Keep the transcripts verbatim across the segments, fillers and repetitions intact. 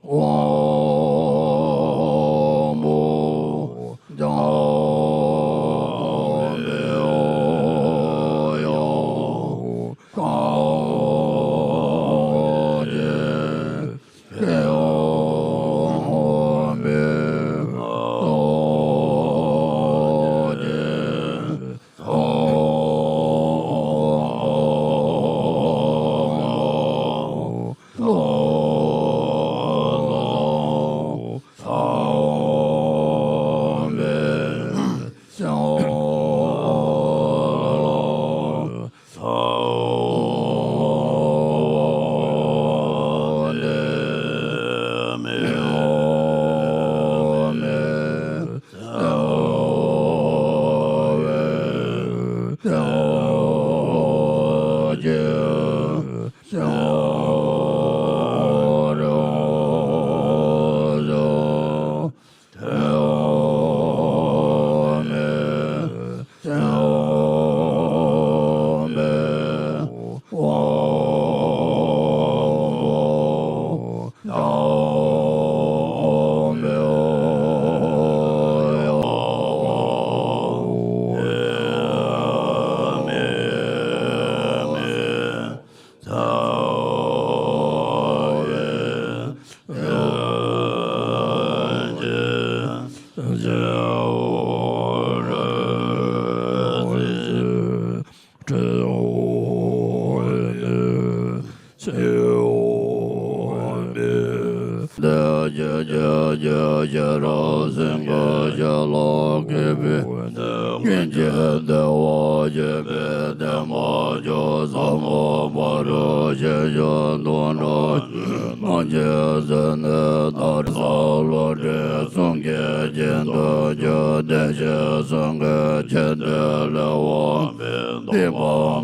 དབང་པོ་ཀྱང་མེད་ཡང་གང་བྱེད་ཀྱང་མེད་དོ། ཀྱེ། སྟེ་བ་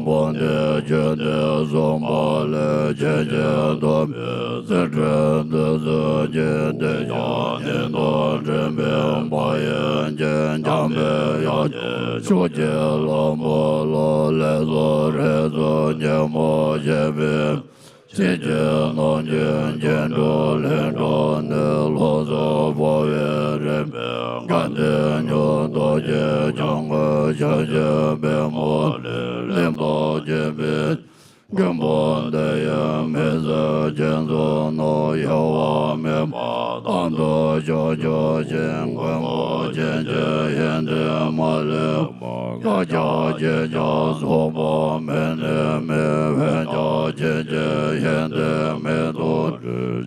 འབུམ་སྡེ་བརྒྱད་དེ་གསུངས་པ་ལས། ཆོས་ཀྱི་སྟོབས་པའི་ཚུལ་ཁྲིམས་བདུད་རྩི་ཀྱི། དེ་ཡང་ཉིད་དང་མཐུན་པའི་དཔལ་ཡོན་གྱིས། འཇམ་པའི་དབྱངས་ཀྱིས་ཕྱོགས་བཅུའི་ལྷ་མོ་ལ། ལེགས་སོ་རིགས་གསུམ་ཉོན་མོངས་ཞི་བའི། ཕྱིར་གྱུར་ནམ་མཁའི་མཁྱེན་གྲོལ་ལྷུན་གྲུབ་ནས། ལྷུན་རྫོགས་འཕོ་བའི་རིམ་པས་སྐལ་ལྡན་མྱུར་རྡོ་རྗེ་འཆང་ངོ་། ཕྱོགས་བཅུའི་པདྨོ་ལས་གླིང་བདག་ཆེན་པོའི། མགོན་པོ་འདི་ཡི་མིང་ཟེར་ཅི་འཚོལ་ན། གཡོ་བ་མེད་པ་དང་དུ་ཕྱོགས་སྐྱོང་ཞིང་། མགོན་པོ་ཆེན་གྱི་ཡོན་ཏན་མ་ལུས་པ། བཀའ་རྒྱ་ཆོས་ཀྱང་ཚོགས་པ་མེད་ནས་མེད། འོན་ཀྱང་ཆོས་ཀྱི་ཡོན་ཏན་མེད་དོ།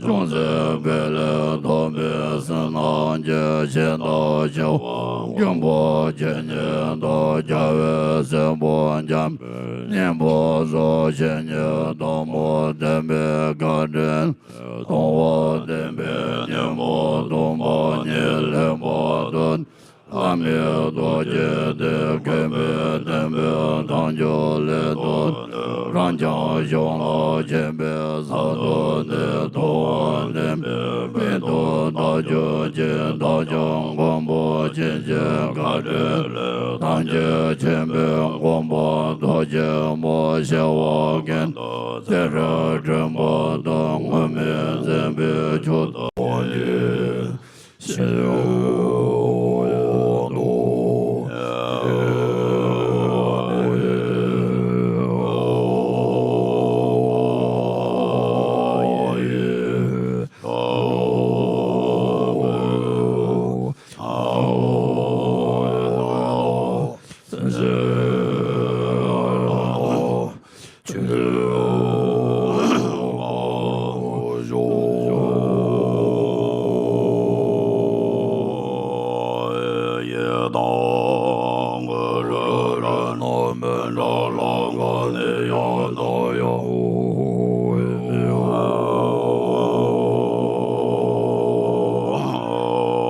ཅུང་ཟད་པས་ལས་ཐོབ་པའི་བསོད་ནམས་ཀྱིས། ཆེ་དང་ཆེ་བ་མགོན་པོ་ཆེ་ཉིད་དང་། རྒྱལ་བའི་སྲས་པོ་འཇམ་དཔལ་གཉན་པོ་སོགས། ཆོས་ཉིད་དང་པོ་བསྟན་པའི་བཀའ་དྲིན། དང་པོ་བསྟན་པའི་ཉོན་མོངས་སྟོང་པ་ཉིད། ལྷག་པར་དུ་ལྷ་མིའི་རྡོ་རྗེ་སྟེ། མཁས་པས་བསྟན་པའི་དལ་འབྱོར་ལས་ཐར་ཏེ། རང་རྐྱང་ཕྱོགས་ལ་ཕྱིན་པའི་ས་ཐོབ་སྟེ། ཐུབ་པ་བསྟན་པའི་དཔལ་དུ་བདག་གྱུར་ཅིང་། བདག་ཀྱང་མགོན་པོ་ཆེན་གྱི་བཀའ་དྲིན་ལས། ཐམས་ཅད་མཁྱེན་པའི་མགོན་པོ་རྡོ་རྗེ་མ། བྱེ་བ་ཀུན་ཏུ་ཚེ་རབས་རིམ་པ་དང་། སྔོན་མེད་མཛད་པའི་མཆོག་ཏུ་གྱུར་ཅིང་།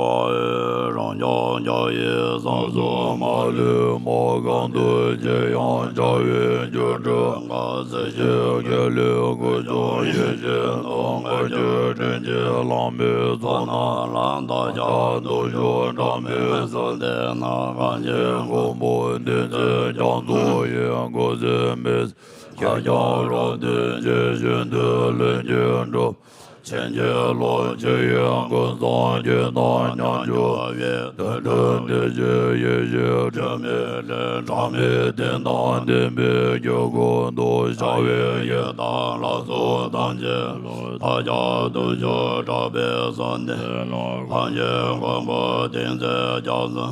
རང་རྐྱང་རྒྱལ་བའི་ས་སོགས་མ་ལུས་པ། གང་དུ་མཆིས་ཡང་བྱ་བའི་རྒྱུར་གྲུབ། དཀར་སེར་ཞི་བའི་ལུས་སྐུ་མཆོག་ཡིད་བཞིན་དུ། མངོན་གྱུར་དྲིན་ཅན་བླ་མའི་ཚོགས་རྣམས་ལ། བདག་ཀྱང་བདག་སྐྱོབ་དྲང་པོའི་ཚུལ་བསྟན་ན། གང་ཕྱིར་མགོན་པོ་འདི་ཚེ་རྒྱ་མཚོ་ཡི། སྐུ་ཚེ་མི་ཟད་ཁྱབ་ཀྱང་རབ་ཏུ་ཕྱིན། གཞོན་དུས་ལས་རྒྱུ་འགྲུབ། བྱིན་གྱིས་རློབ། ཇི་ཡོད་ཀུན་བཟང་རྒྱུད་དང་མཉམ་འབྱོར་བའི། དོན་དུ་འདི་ཕྱིར་ཡེ་ཤེས་དྲི་མེད་ལས། གྲངས་མེད་བསྟན་དང་ལྡན་པའི་རྒྱུད་ཀུན་ཏུ། བྱ་བའི་ཡུལ་དང་ལ་སོགས་ཐམས་ཅད་ལ། བདག་ཀྱང་ཐུགས་ཆོས་དྲག་པོས་གསོལ་འདེབས་ལ། གང་ཕྱིར་མགོན་པོ་བསྟེན་མཛད་རྒྱ་མཚོ།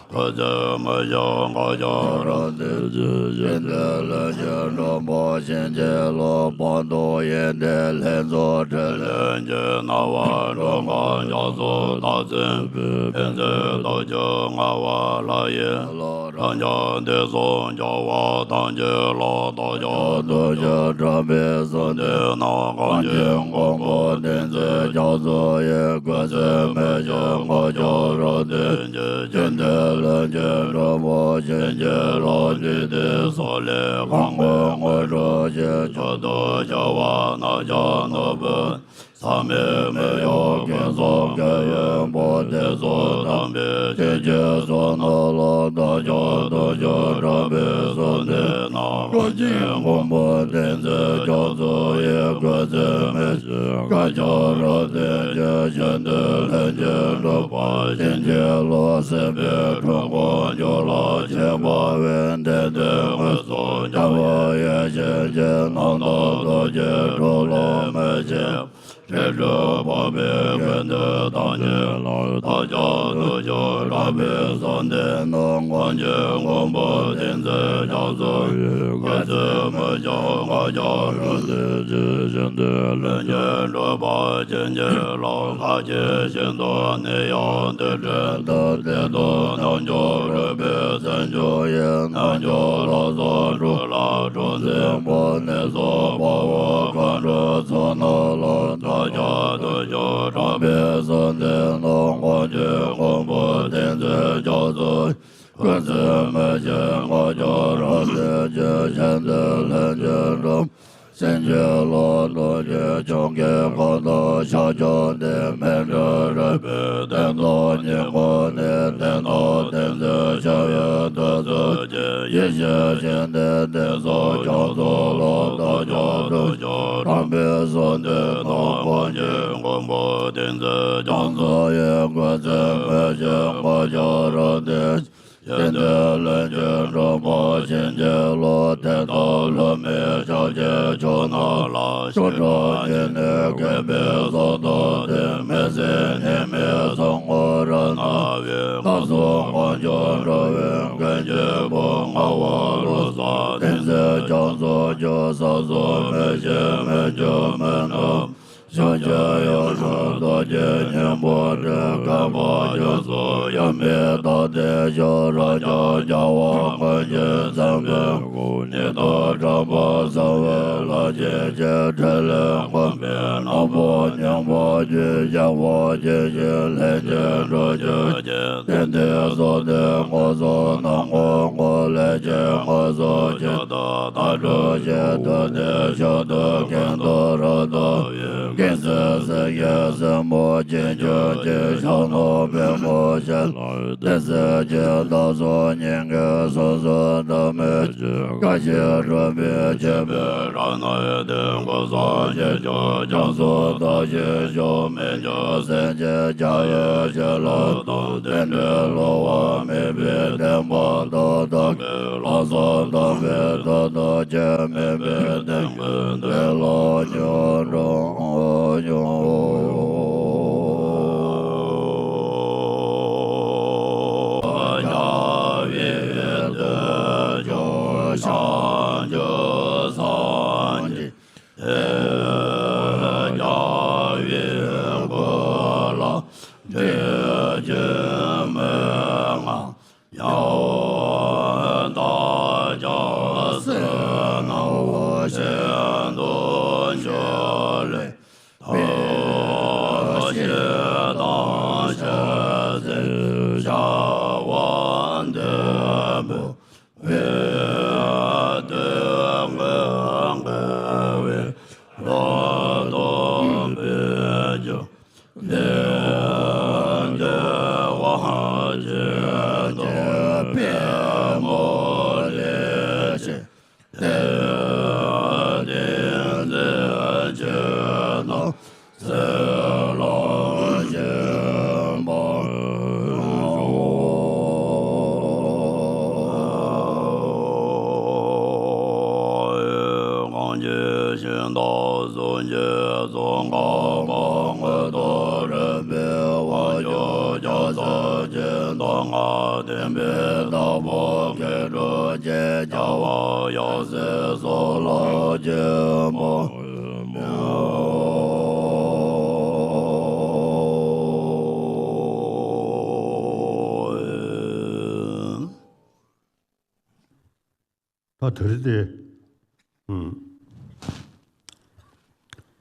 བཀའ་སྩལ་མི་ཤེས་བཀའ་ཁྱབ་རབ་གཏེར་ཆོས། གཞན་དོན་ལྷན་སྐྱེས་འགྲོ་བ་བྱིན་གྱིས་རློབས། བར་དུ་ཡོན་ཏན་ལྷུན་རྫོགས་ཕྲིན་ལས་ཀྱིས། སྣང་བ་འགྲོ་ལྔ་རྒྱ་མཚོ་དག་ཚུད་པའི། ཕན་མཛད་རྡོ་རྗེ་ངག་དབང་ལྷ་ཡི་ལྷ། རབ་འབྱམས་དུས་གསུམ་རྒྱལ་བ་ཐམས་ཅད་ལ། བདག་ཀྱང་ཐུགས་ཆོས་དྲག་པོས་གསོལ་འདེབས་ན། གང་ཕྱིར་མགོན་པོ་བསྟེན་མཛད་རྒྱ་མཚོ་ཡི། བཀའ་སྩལ་མི་ཤེས་བཀའ་ཁྱབ་རབ་གཏེར་ཆོས། གཞན་དོན་ལྷན་སྐྱེས་འགྲོ་བ་བྱིན་གྱིས་རློབས། འཇིག་རྟེན་སོགས་ལས་གང་དགོས་དངོས་གྲུབ་ཀྱི། མཆོག་ཏུ་གྱུར་པ་རྣམས་ཀྱང་ནོར་བུ། ཟག་མེད་མི་གཡོ་ཀུན་བཟང་སྐལ་ཡོན་པོ། དེ་ཚོ་དམ་པའི་ཆོས་ཀྱི་བསོད་ནམས་ལ། བདག་ཀྱང་ཐུགས་ཆོས་དྲག་པོས་གསོལ་འདེབས་ན། གང་ཕྱིར་མགོན་པོ་བསྟེན་མཛད་རྒྱ་མཚོ་ཡི། བཀའ་སྩལ་མི་ཤེས་བཀའ་ཁྱབ་རབ་གཏེར་ཆོས། གཞན་དོན་ལྷན་སྐྱེས་འགྲོ་བ་བྱིན་གྱིས་རློབས། སྲིད་པའི་འཁྲུལ་འཁོར་རྒྱུད་ལ་ཆགས་པ་བས། བདེན་དོན་དངོས་སུ་འཆར་བ་ཡི། ཕྱིན་ཆད་རྣམ་དག་རྡོ་རྗེ་གྲོགས་ལ་མི་ཕྱིན། རིགས་དྲུག་འཕགས་པའི་དགེ་འདུན་ཐམས་ཅད་ལ། བདག་ཀྱང་ཐུགས་ཆོས་དྲག་པོས་གསོལ་འདེབས་ན། གང་ཕྱིར་མགོན་པོ་བསྟེན་མཛད་རྒྱ་མཚོ་ཡི། བཀའ་སྩལ་མི་ཤེས་བཀའ་ཁྱབ་རབ་གཏེར་ཆོས། གཞན་དོན་ལྷན་སྐྱེས་འགྲོ་བ་བྱིན་གྱིས་རློབས། ཁ་ཅིག་བཞིན་དུ་ནི་ཡང་དེ་འདྲའི་མཐུ། དེ་དག་རྣལ་འབྱོར་རོལ་པའི་རྩལ་འབྱུང་ཡིན། རྣལ་འབྱོར་ལ་སོགས་དྲུག་ལ་གྲོགས་འཛིན་པ། ནད་སོགས་དཔའ་བོ་མཁའ་འགྲོ་ཚོགས་རྣམས་ལ། བདག་ཀྱང་ཐུགས་ཆོས་དྲག་པོས་གསོལ་འདེབས་ན། གང་ཕྱིར་མགོན་པོ་བསྟེན་མཛད་རྒྱ་མཚོ་ཡི། བཀའ་སྩལ་མི་ཤེས་བཀའ་ཁྱབ་རབ་གཏེར་ཆོས། གཞན་དོན་ལྷན་སྐྱེས་འགྲོ་བ་བྱིན་གྱིས་རློབས། རྡོ་རྗེ་འཆང་གི་བཀའ་དང་ཕྱག་རྒྱ་སྟེ། མཎྜལ་རོལ་པའི་གདན་དང་ཉེ་འཁོར་ནས། བསྟན་དང་བསྟན་འཛིན་བྱ་བའི་མཐུ་ཚུལ་གྱིས། ཡེ་ཤེས་སྤྱན་ལྡན་དེ་ཚོགས་རྒྱ་མཚོ་ལ། བདག་ཀྱང་ཐུགས་ཆོས་དྲག་པོས་གསོལ་འདེབས་ན། གང་ཕྱིར་མགོན་པོ་བསྟེན་མཛད་རྒྱ་མཚོ་ཡི། བཀའ་སྩལ་མི་ཤེས་བཀའ་ཁྱབ་རབ་གཏེར། གཞན་དོན་ལྷན་སྐྱེས་འགྲོ་བ་བྱིན་གྱིས་རློབས། དེ་དག་ལྷ་མིའི་ཕྱག་རྒྱའི་མཆོག་རྣམས་ལ། ཆོས་སྒྲ་སྙན་ནི་རྒྱས་པའི་ཚོགས་དང་ལྡན། མི་ཟད་མཉམ་མེད་ཚོགས་བསྔོ་རབ་གནང་བས། ལྷག་བསམ་དཀོན་མཆོག་འགྲོ་བའི་མགོན་གྱི་བུ། ངག་དབང་བློ་བཟང་བསྟེན་མཛད་རྒྱ་མཚོ་ཡི། ས་སོགས་མི་ཤེས་མི་འགྱུར་མི་རྣམས། ཕྱོགས་བཅུའི་ཡུལ་དྲུག་རྡོ་རྗེ་སྙིང་པོ་སྤྲུལ། བསྐལ་པ་ཡོངས་སུ་ཡོད་མེད་རྟག་བརྟན་ཤོག་རབ་འབྱམས་རྒྱལ་བ་ཀུན་གྱི་བྱམས་པའི་སྐུ། ཉི་ཟླ་གྲགས་པ་གསལ་བའི་ལྷ་བྱིན་གྱིས། ཕྲིན་ལས་མགོན་པོའི་སྣ་ཚོགས་སྙིང་པོ་བརྒྱུད། གཤེགས་པ་ཇི་བཞིན་ལྷན་ཅིག་འགྲོ་གྱུར་ཅིག་དེང་འདིར་གསོལ་འདེབས་དངོས་སུ་གནང་ངོ་། ལས་ཀྱི་དངོས་སུ་མཆོག་ཏུ་བདག་སྒྲུབ་ཕྱིར། མཐུ་ལྡན་མཆོག་ཏུ་མཁྱེན་དང་རབ་ཏུ་ཡོད། ཀུན་གཟིགས་སེང་གེ་སྲིན་པོ་འཇིགས་གྱུར་ཅིག་ཕྱག་ན་པདྨོ་ཞལ་ལ་བདུད་སྲིན་གྱི་བདག་སོགས་སྙིང་གའི་ཟུག་གསོག་འདམ་མེ་ལྕེ། བཀའ་བཞིན་སྒྲུབ་པའི་མཆོད་པའི་རབ་གནས་ཏེ། ཀུན་བཟང་ཞལ་བཞུགས་རྒྱ་མཚོ་དག་ཞིང་བཞུགས། སྨན་ལྗོངས་སེང་ཆེན་རྒྱ་ཡི་ཞལ་ལ་གཏུགས། རྟེན་འབྲེལ་བསླུ་བ་མེད་པའི་བདེན་པ་རྟོགས། བདག་གི་ལམ་བཟང་དམ་པའི་མཐུ་སྟོབས་ཀྱིས། མུན་པའི་གདེང་ཁྲོད་འདི་ལ་སྙོམས་འགྲོ་འོང་། རྒྱལ་བའི་བདུད་ཕྱོགས་བྱང་ཆུབ་སངས་རྒྱས། རྒྱལ་བའི་སྐུ་ལ་བྲེལ་བྱེད་མི་མངའ། ཡང་དག་ཀྱང་བསོད་ནམས་ཤིན་ཏུ་འབྱུང་ལས། ཐུགས་བསྐྱེད་དང་ཞལ་གཟིགས་བྱ་བ་འདི་འབུལ། བའི་དོན་ཀུན་འགལ་བའི་བློ་སྟོབས་སྤེལ་གྱུར། དེ་འདི་དབང་ཆེན་དང་པདྨོ་ལས་ཆེ། དེ་ཏིང་འཛིན་ཆེ་དང་། ལྔ་བསྟན་པའི་བདག་པོ་མཁས་གྲུབ་ཀྱི། རྒྱལ་བ་ཡབ་སྲས་སོགས་ལ་སྤྱན་འབུལ་མོ། ད་དེ་རེད་དེ། ཨུམ།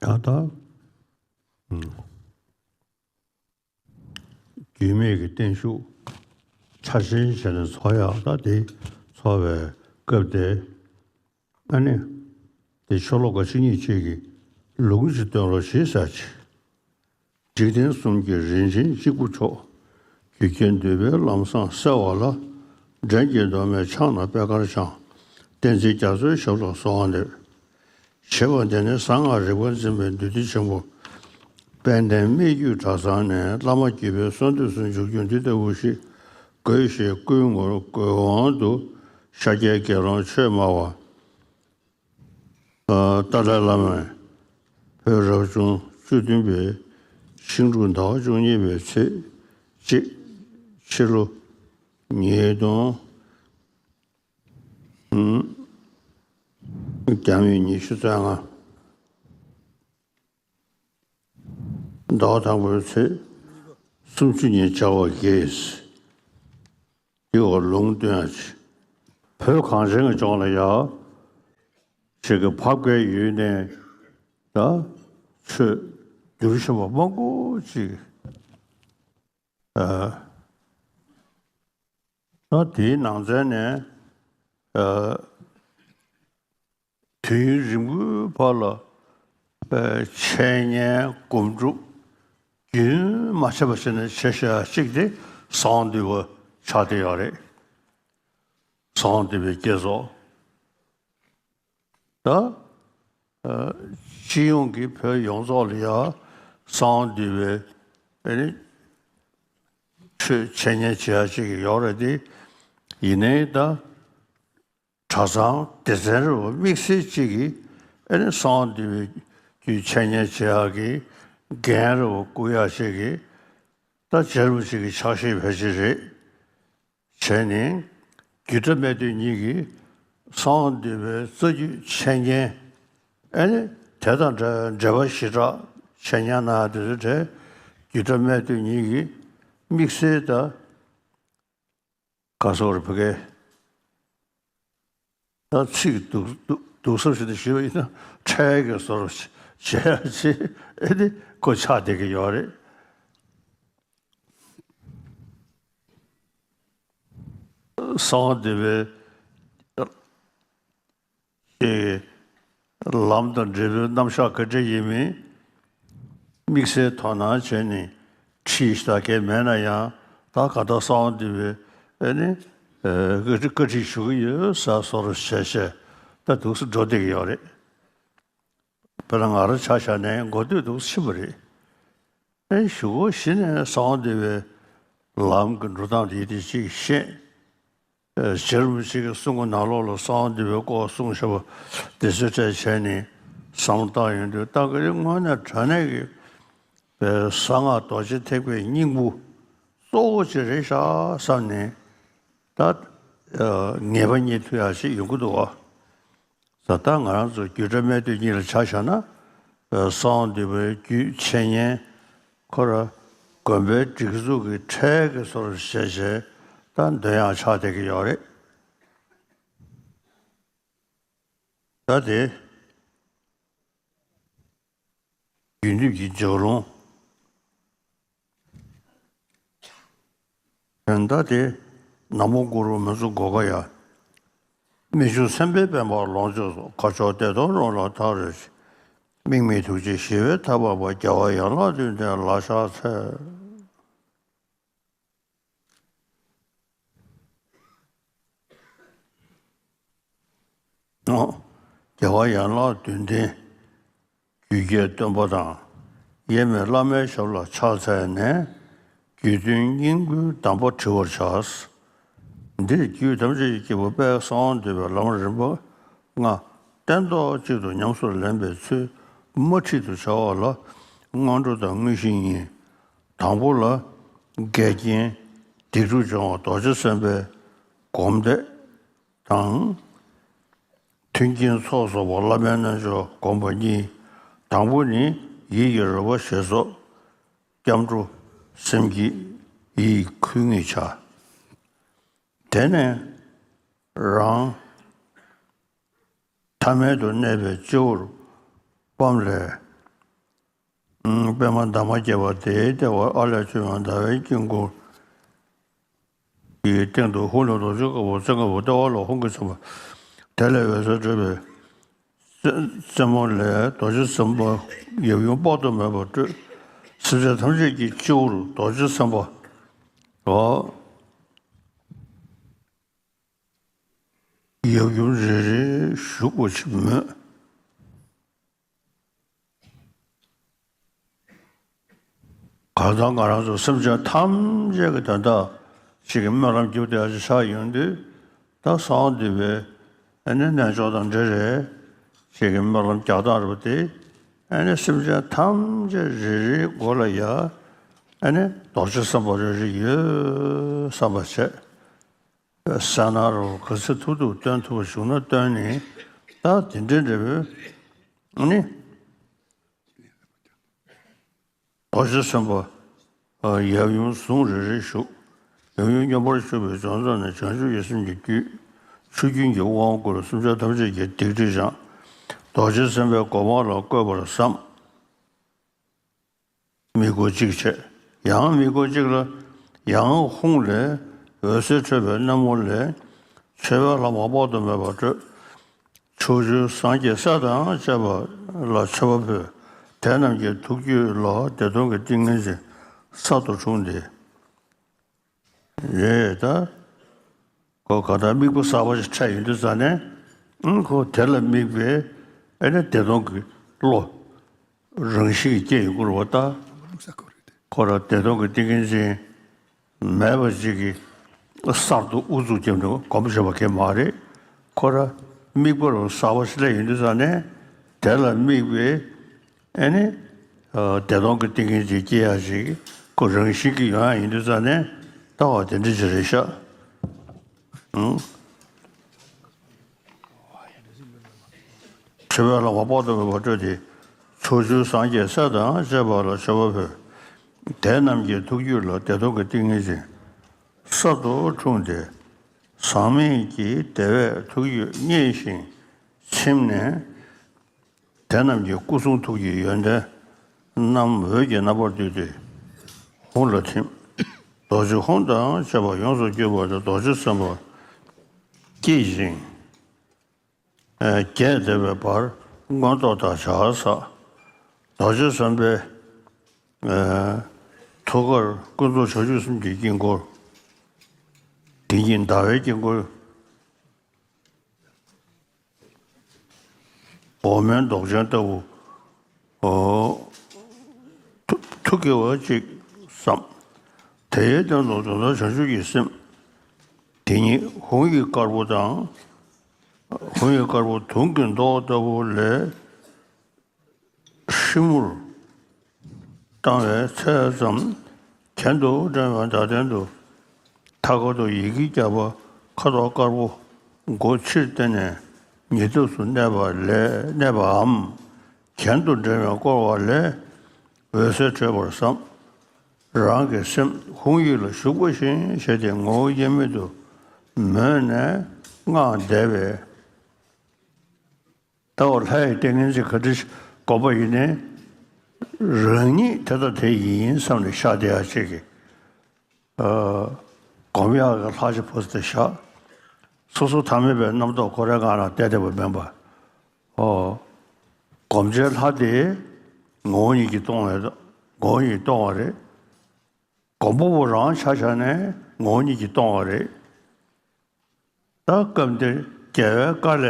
ཡང་ད། ཨུམ། རྒྱུད་སྨད་ཀྱི་བརྟན་བཞུགས་ཆ་ཆེན་བྱས་ནས་ཚོགས་ཡག་ད་དེ་ཚོགས་པའི་སྐབས་དེ། ཨ་ནི། དེ་ཤོ་ལོ་ཀ་བཅུ་གཉིས་གཅིག་གི་ལུང་ཅིག་སྟོན་རོགས་ཞེས་ཟེར་གྱི། འཇིག་རྟེན་གསུམ་གྱི་རིན་ཆེན་གཅིག་པུ་མཆོག་རྒྱུད་ཀྱི་འདུས་པའི་ལམ་བཟང་གསལ་བ་ལ། འགྲན་གྱི་མདོ་སྨད་ཕྱག་ན་པད་དཀར་འཆང་། བསྟན་འཛིན་རྒྱ་མཚོའི་ཞབས་ལ་གསོལ་བ་འདེབས། ཞེས་པ་འདི་ནི་གསང་སྔགས་རིག་པ་འཛིན་པའི་འདུས་སྡེ་ཆེན་པོ་དཔལ་ལྡན་སྨད་རྒྱུད་གྲྭ་ཚང་ནས་བླ་མ་བརྒྱུད་པའི་གསོལ་འདེབས་སུ་འཇུག་རྒྱུ་འདི་ལྟ་བུ་ཞིག་དགོས་ཞེས་བསྐུལ་ངོར་དགོས་དབང་དུ་ཤཱཀྱའི་དགེ་སློང་ཆོས་སྨྲ་བ། ཏཱ་ལའི་བླ་མས་བོད་རབ་བྱུང་བཅུ་བདུན་པའི་ཤིང་འབྲུག་ཟླ་བ་བཅུ་གཉིས་པའི་ཚེས་གཅིག་ཕྱི་ལོ་ཉིས་སྟོང་བརྒྱ་མེད་ཉི་ཤུ་རྩ་ལྔ། ཟླ་བ་དང་པོའི་ཚེས་སུམ་ཅུ་ཉིན་བྱ་བ་དགེས། འདི་བ་ལུང་སྟོན་ཡ་ཆེ། བོད་གངས་ཅན་གྱི་ལྗོངས་ལ་ཡ། ཆེ་གི་བབ་དཀའི་ཡུལ་ནས་ད་ཆོས་བསྒྱུར་བཞིན་པ་མང་པོ་ཅིག་ཨ། ད་དེའི་ནང་ཚན་ནས་ཨ། དུས་ཡུན་རིང་པོའི་བར་ལ་འཆད་ཉན་སྒོམ་སྒྲུབ་རྒྱུན་མ་ཆད་པ་བྱས་ནས་བྱས་བཞག་ཅིག་དེ་གསང་འདུས་པ་ཆགས་བསྡད་ཡོད་རེད། གསང་འདུས་པའི་བསྐྱེད་རྫོགས། ད་སྤྱི་ཡོངས་ཀྱི་བོད་ཡོངས་རྫོགས་ལ་ཡང་གསང་འདུས་པའི་ཨ་ནི་ཆོས་འཆད་ཉན་བྱེད་ཡག་ཅིག་ཡོད་རེད་དེ། ཡིན་ནའི་ད། གྲྭ་ཚང་སྡེ་ཚན་རེ་བ་དམིགས་བསལ་གཅིག་གིས་ཨ་ནི་གསང་འདུས་པའི་རྒྱུད་འཆད་ཉན་བྱེད་ཡག་གི་འགན་རེ་བ་བསྐུར་ཡག་ཅིག་གི་ད་རྗེ་རིན་པོ་ཆེ་གི་ཕྱག་བཞེས་ཕལ་ཆེར་རེད། བྱས་ནས་རྒྱུད་གྲྭ་སྨད་སྟོད་གཉིས་ཀྱིས་གསང་འདུས་པའི་རྩ་རྒྱུད་འཆད་ཉན་ཨ་ནི་དེ་དང་འབྲེལ་བའི་ཞི་དྲག་འཆད་ཉན་གནང་ཡག་དེ་ཚོའི་གྲས་རྒྱུད་གྲྭ་སྨད་སྟོད་གཉིས་ཀྱིས་དམིགས་བསལ་ད། ག་སོགས་རེ་ཕ་གའི། ད་ཚིག་སྡུག་སྡུག་སྡུག་སོ་ཞིག་ཏུ་ཞུས་པ་ཡིན་ན་འཕྲལ་གྱི་བཟོ་རུ་བྱས་ཡ་ཅིག་ཨེ་ནི་ཁོ་ཆགས་བསྡད་ཀྱི་ཡོད་རེད། གསང་བ་འདུས་པའི་ལམ་དང་འབྲས་བུའི་རྣམ་གཞག་ག་འདྲ་ཡིན་མིན་དམིགས་བསལ་དོ་སྣང་བྱས་ནས་ཁྲིད་ཞུ་ད་གས་མེད་ན་ཡང་ད་ག་ད་གསང་བ་འདུས་པའི་ཨེ་ནི་བཀའ་ཁྲིད་བཀའ་ཁྲིད་ཞུ་གི་ཡོད་ཟེར་བཟོ་རུ་བྱས་བྱས་ད་འདུག་སེ་འགྲོ་བསྡད་ཀྱི་ཡོད་རེད། དཔེར་ན་ང་རང་ཆ་བཞག་ནས་འགོ་སྟོད་འདུག་སེ་ཕྱིན་པ་རེད། ཨེ་གཞུག་གུ་གཞི་ནས་གསང་བ་འདུས་པའི་ལམ་གྱི་འགྲོ་སྟངས་དེ་དེ་ཅིག་ཤེས། རྗེ་རིན་པོ་ཆེ་གི་གསུང་གི་ནང་ལོགས་ལ་གསང་བ་འདུས་པའི་སྐོར་གསུངས་བཞག་པ་དེ་ཚོའི་གྲས་བྱས་ནས་བསམ་བློ་བཏང་ཡོང་དུས་ད་ག་རེ་དངོས་གནས་དྲང་གནས་ཀྱི་པའི་གསང་སྔགས་རྡོ་རྗེ་ཐེག་པའི་སྙིང་པོ་གཙོ་བོ་ཅིག་རེད་ཤག་བསམ་ནས་ད་ངེས་པ་རྙེད་ཐུབ་ཡག་ཅིག་ཡོང་གི་འདུག་བ། ད་ལྟ་ང་རང་ཚོ་རྒྱུད་གྲྭ་སྨད་སྟོད་གཉིས་ལ་ཆ་བཞག་ན་གསང་བ་འདུས་པའི་རྒྱུད་འཆད་ཉན་ཁོ་ར་དགོན་པའི་སྒྲིག་འཛུགས་ཀྱི་ཁྲལ་གྱི་བཟོ་འདྲ་བྱས་བྱས་ད་འདོན་ཡག་ཆགས་བསྡད་ཀྱི་ཡོད་རེད། ད་དེ་རྒྱུད་འདེབས་ཀྱི་སྦྱོར་ལུང་། ད་དེ་ནག་མོ་གུ་རུ་མི་བཟོ་གོ་ག་ཡ། རྨད་བྱུང་སེམས་དཔའི་པད་མ་ལོངས་སྤྱོད་སོགས། དཀར་ཕྱོགས་བདེ་སྟོང་རོལ་ལ་ཐག་རིང་ཞིང་། དམིགས་མེད་ཐུགས་རྗེའི་ཞི་བའི་ཐབས་འཕགས་པ། རྒྱལ་བ་ཡན་ལག་བདུན་ལྡན་ལ་ཕྱག་འཚལ། རྒྱལ་བ་ཡན་ལག་བདུན་ལྡན་རྒྱུད་ཀྱི་སྟོན་པ་དང་། དབྱེར་མེད་བླ་མའི་ཞབས་ལ་ཕྱག་འཚལ་ནས། རྒྱུད་དོན་སྙིང་པོའི་གདམས་པ་དྲི་བར་བྱ། འདིར་རྒྱུད་ཐམས་ཅད་ཀྱི་སྐྱེས་བུ་དཔལ་གསང་བ་འདུས་པའི་ལམ་རིམ་པ་ལྔ་སྟན་ཐོག་གཅིག་ཏུ་ཉམས་སུ་ལེན་པའི་ཚུལ་དམར་ཁྲིད་དུ་བྱ་བ་ལ་སྔོན་འགྲོ་དང་དངོས་གཞི་གཉིས། དང་པོ་ལ་འགལ་རྐྱེན་ སྡིག་སྒྲིབ་སྦྱོང་བ་རྡོ་རྗེ་སེམས་དཔའི་སྒོམ་བཟླས་དང་། མཐུན་རྐྱེན་ཚོགས་གསོག་པ་བླ་མའི་རྣལ་འབྱོར་བསྒོམ་པ་གཉིས། དང་པོ་ནི་ཡིད་ཀྱི་རོལ་པ་ཞེས་སོགས་སྐྱབས་འགྲོ་སེམས་བསྐྱེད་ཡིད་ཁུལ་ངེས་བྱ། དེ་ནས་རང་ཐ་མལ་དུ་གནས་པའི་སྤྱི་བོར་པའམ་ལས། ཨུམ། པདྨ་འདབ་མ་བརྒྱད་པ་དེའི་ལྟེ་བར་ཨ་ལས་བྱུང་བའི་ཟླ་བའི་དཀྱིལ་འཁོར་གྱི་སྟེང་དུ་ཧཱུྃ་ལས་རྡོ་རྗེ་དཀར་པོ་ཙོང་ཁ་པོ་ལྟེ་བ་ལ་ཧཱུྃ་གིས་མཚན་པ། དེ་ལས་འོད་ཟེར་འཕྲོས་པའི་རྩེ་རྩེ་མོ་ལས་རྡོ་རྗེ་སེམས་དཔའ་ཡབ་ཡུམ་དཔག་ཏུ་མེད་པ་སྤྲོས། སེམས་ཅན་ཐམས་ཅད་ཀྱི་སྤྱི་བོར་རྡོ་རྗེ་སེམས་དཔའ་འོ། ཡབ་ཡུམ་རེ་རེ་བཞུགས་པ་ཞིག་མོས། གང་ལྟར་ང་རང་ཚོ་སེམས་ཅན་ཐམས་ཅད་ཀྱི་དོན་དག་ཅིག་གི་སྨོན་ལམ་རྒྱུ་དེ་ཆགས་ཡོང་དུས། ད་གསང་བ་འདུས་པའི་ཨ་ནི་རྣལ་འབྱོར་དང་འབྲེལ་རེད། ཅིག་གི་སྨོན་ལམ་རྒྱག་སྟངས་རེད་པ་དེ། ཨ་ནི་སེམས་ཅན་ཐམས་ཅད་རེ་རེའི་མགོ་ལ་ཡ་ཨ་ནི་རྡོ་རྗེ་སེམས་དཔའ་རེ་རེ་ཡོད་བསམ་པ་བྱས། གསལ་སྣང་རུ་ག་ཚོད་ཐུབ་ཐུབ་སྟོན་ཐུབ་པ་བྱུང་ན་སྟོན་ནས། ད་དེ་འདྲའི་འབྲས་བུ་ནི། རྡོ་རྗེ་སེམས་དཔའ་ཡབ་ཡུམ་ཟུང་རེ་རེ་བཞུགས། ཡབ་ཡུམ་མཉམ་པར་བཞུགས་པའི་བྱང་ཕྱོགས་ནས་བྱང་ཆུབ་ཀྱི་སེམས་ཀྱི་རྒྱུད་ཆུ་རྒྱུན་གྱི་དབང་བསྐུར། སེམས་ཅན་ཐམས་ཅད་ཀྱི་སྡིག་སྒྲིབ་སྦྱངས། རྡོ་རྗེ་སེམས་དཔའི་གོ་འཕང་ལ་བཀོད་པར་བསམ། དམིགས་སྐོར་གཅིག་བྱས། ཡང་དམིགས་སྐོར་གཅིག་ལ། ཡང་ཧཱུྃ་ལས་འོད་ཟེར་འཕྲོས་པའི་སྣེ་མོ་ལས་མཆོད་པའི་ལྷ་མོ་དཔག་ཏུ་མེད་པ་སྤྲོས། ཕྱོགས་བཅུའི་སངས་རྒྱས་སྲས་དང་བཅས་པ་ལ་མཆོད་པ་ཕུལ། དེ་རྣམས་ཀྱི་ཐུགས་རྒྱུད་ལ་བདེ་སྟོང་གི་ཏིང་ངེ་འཛིན་གསར་དུ་འཁྲུངས་ཏེ། རེད་ད། ཁོ་ག་ད་དམིགས་པ་གསར་པ་ཞིག་འཕྲད་ཡོང་དུས་ཙ་ནས། ཨང་། ཁོ་དེ་ལ་དམིགས་པའི་ཨ་ནི་བདེ་སྟོང་གི་བློ། རང་བཞིན་གྱིས་སྐྱེ་ཡོང་གི་རེད་པ་ད། ཁོ་རང་བདེ་སྟོང་གི་ཏིང་ངེ་འཛིན་མེད་པ་ཅིག་གི་གསར་དུ་ཨུ་ཚུགས་བརྒྱབ་ནས་སྒོམ་བྱེད་པ་གང་ཡང་མ་རེད། ཁོ་རང་དམིགས་པ་རང་གསར་པ་ཞིག་སླེབས་ཡོང་དུས་ཙ་ནས། དེ་ལ་དམིགས་པའི་ཨ་ནི་བདེ་སྟོང་གི་ཏིང་ངེ་འཛིན་སྐྱེ་ཡག་ཅིག་ཁོ་རང་བཞིན་གྱིས་ཡོང་ཡག་ཡིན་དུས་ཙ་ནས། ལྟ་བ་དེ་འདྲ་ཅིག་རེད་ཤག་ཨང་། མཆོད་པའི་ལྷ་མོ་དཔག་ཏུ་མེད་པ་སྤྲོས་ཏེ། ཕྱོགས་བཅུའི་སངས་རྒྱས་སྲས་དང་བཅས་པ་ལ་མཆོད་པ་ཕུལ། དེ་རྣམས་ཀྱི་ཐུགས་རྒྱུད་ལ་བདེ་སྟོང་གི་ཏིང་ངེ་འཛིན་གསར་དུ་འཁྲུངས་ཏེ། ཟག་མེད་ཀྱི་བདེ་བས་ཐུགས་རྒྱུད་མཉེས་ཤིང་ཚིམ་ནས། དེ་རྣམས་ཀྱི་སྐུ་གསུང་ཐུགས་ཀྱི་ཡོན་ཏན་རྣམས་འོད་ཀྱི་རྣམ་པར་བསྡུས་ཏེ་ཧཱུྃ་ལ་ཐིམ། རྡོ་རྗེ་ཧཱུྃ་དང་བཅས་པ་ཡོངས་སུ་གྱུར་པ་དེ་རྡོ་རྗེ་སེམས་དཔའ་བསྐྱེད་ཅིང་། རྒྱས་འདེབས་པའི་བར་མངོན་རྟོགས་དང་བྱ་བ་བསགས། རྡོ་རྗེ་སེམས་དཔའི་ཐུགས་ཀར་ཀུན་རྫོབ་བྱང་ཆུབ་སེམས་ཀྱི་དཀྱིལ་འཁོར། དེ་ཉིད་ཟླ་བའི་དཀྱིལ་འཁོར། འོག་མིན་མདོག་ཅན་ལྟ་བུ། ཨོ། ཐུགས་ཐུགས་དགྱེས་པ་ཅིག་བསམ། དེའི་སྟེང་དུ་དོན་དམ་བྱང་ཆུབ་ཀྱི་སེམས། དེ་ཉིད་ཧཱུྃ་ཡིག་དཀར་པོ་དང་། ཧཱུྃ་ཡིག་དཀར་པོ་དུང་གི་མདོག་ལྟ་བུ་ལས། ཧྲིལ་མོར་བཏང་བའི་ཚད་ཙམ་གྱེན་དུ་འགྲེང་བའི་ཟླ་སྟེང་དུ། མཐའ་འཁོར་དུ་ཡི་གེ་བརྒྱ་པ་ཁ་དོག་དཀར་པོ་མགོ་ཕྱིར་བསྟན་ནས་ཉེ་དུས་སུ་གནས་པ་ལས་གནས་པའམ། གྱེན་དུ་འགྲེང་བས་བསྐོར་བ་ལས་འོད་ཟེར་འཕྲོས་པར་བསམ། རང་གི་སེམས་ཧཱུྃ་ཡིག་ལ་ཞུགས་པ་བཞིན་བྱས་ཏེ་ངོ་བོ་དབྱེར་མེད་དུ་མོས་ནས་སྔགས་བཟླས་པས། ལྟ་བ་ལྷ་ཡི་ཏིང་ངེ་འཛིན་ག་འདྲ་ཞིག་སྒོམ་པ་ཡིན་ནའི། རང་ཉིད་དེ་དང་དེ་ཡིན་བསམ་ནས་ཤར་བསྡད་ཡག་ཅིག་གི། ཨ། སྒོམ་ཡག་གི་ལྷ་ཅིག་བོས་ཏེ་བཞག་སོ་སོ་ཐ་མལ་པའི་རྣམ་རྟོག་ཁོ་རའི་སྒང་ལ་བསྡད་བསྡད་པ་མིན་པ། ཨོ། སྒོམ་བྱའི་ལྷ་དེ་ངོ་བོ་ཉིད་ཀྱིས་སྟོང་བའི་ངོ་བོ་ཉིད་སྟོང་བ་རེད། སྒོམ་པ་པོ་རང་ཆ་བཞག་ནས་ངོ་བོ་ཉིད་ཀྱིས་སྟོང་བ་རེད། ད་སྐབས་འདིར་རྒྱལ་བའི་བཀའ་ལས་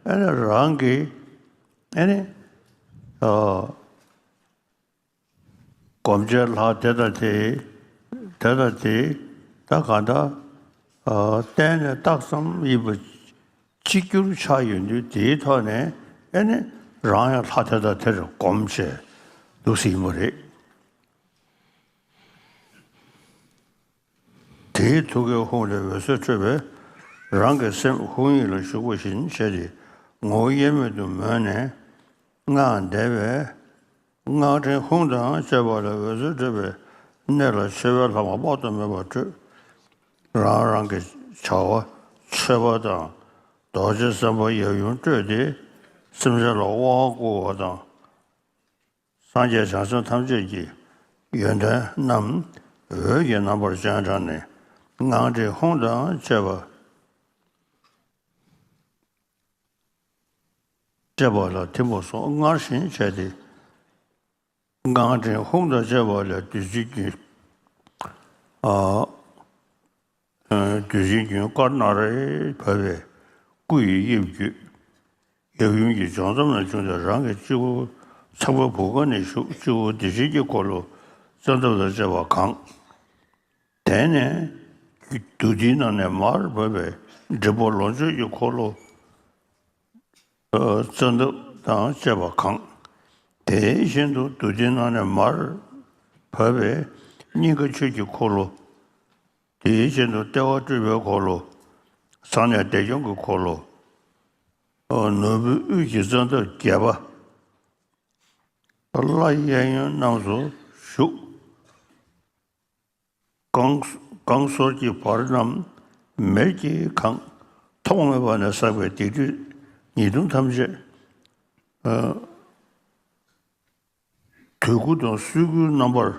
ཨ་ནི་རང་གིས་ཨ་ནི། ཨ། སྒོམ་བྱའི་ལྷ་དེ་དང་དེ། དེ་དང་དེ། ད་གང་ལྟར། ཨ། བསྟན་ནས་རྟགས་ཙམ་ཡིན་པ་གཅིག་གྱུར་ཆགས་ཡོང་དུས་དེའི་ཐོག་ནས་ཨ་ནི་རང་ཡང་ལྷ་དེ་དང་དེར་སྒོམ་བྱས་འདུག་སྲིད་ཡིན་པ་རེད། དེའི་ཐུགས་ཀའི་ཧཱུྃ་ལས་འོད་ཟེར་འཕྲོས་པས། རང་གི་སེམས་ཧཱུྃ་ཡིག་ལ་ཞུགས་པ་བཞིན་བྱས་ཏེ། ངོ་བོ་དབྱེར་མེད་དུ་མོས་ནས་སྔགས་བཟླས་པས། སྔགས་ཕྲེང་ཧཱུྃ་དང་བཅས་པ་ལས་འོད་ཟེར་འཕྲོས་པས། གནས་ལ་མཆོད་པའི་ལྷག་མ་དཔག་ཏུ་མེད་པ་འཕྲོས། རང་རང་གི་བྱ་བ་མཆོད་པ་དང་། རྡོ་རྗེ་སེམས་དཔའ་ཡབ་ཡུམ་སྤྲོས་ཏེ། སེམས་ཅན་ལ་དབང་བསྐུར་བ་དང་། སངས་རྒྱས་བྱང་སེམས་ཐམས་ཅད་ཀྱི་ཡོན་ཏན་རྣམས་འོད་ཀྱི་རྣམ་པར་སྤྱན་དྲངས་ནས། སྔགས་ཕྲེང་ཧཱུྃ་དང་བཅས་པ་བཅས་པ་ལ་ཐིམ་པ་སོགས་སྔར་བཞིན་བྱས་ཏེ། སྔགས་ཕྲེང་ཧཱུྃ་དང་བཅས་པ་ལས་བདུད་རྩིའི་རྒྱུན། ཨ། བདུད་རྩིའི་རྒྱུན་དཀར་ནག་རེ་བབས་པས་སྐུ་ཡི་དབྱིབས་བརྒྱུད། ཡབ་ཡུམ་གྱི་སྦྱོར་མཚམས་ལ་བྱུང་སྟེ། རང་གི་སྤྱི་བོ་ཚངས་པའི་བུ་ག་ནས་ཞུགས། སྤྱི་བོ་བདེ་ཆེན་གྱི་འཁོར་ལོ་ཙནྡ་དང་བཅས་པ་གང་། དེ་ནས་བདུད་སྡེའི་ནང་ནས་མར་བབས་པའི་འབྲིང་པོ་ལོངས་སྤྱོད་ཀྱི་འཁོར་ལོ་ཙནྡ་དང་བཅས་པ་གང་། དེ་བཞིན་དུ་བདུད་སྡེའི་ནང་ནས་མར་བབས་པའི་སྙིང་ག་ཆོས་ཀྱི་འཁོར་ལོ། དེ་བཞིན་དུ་ལྟེ་བ་སྤྲུལ་པའི་འཁོར་ལོ། གསང་གནས་བདེ་སྐྱོང་གི་འཁོར་ལོ། ནོར་བུའི་དབུས་ཀྱི་ཙནྡ་བརྒྱད་པ། ལྷ་གཡས་གཡོན་རྣམས་སུ་བཞུགས། རྐང་རྐང་སོར་གྱི་བར་རྣམས་མེར་གྱིས་གང་། ཐོག་མེད་པ་ནས་བསགས་པའི་སྡིག་སྒྲིབ་ཉེས་ལྟུང་ཐམས་ཅད། དུས་ཀུན་དང་སོ་ཀུན་རྣམ་པར།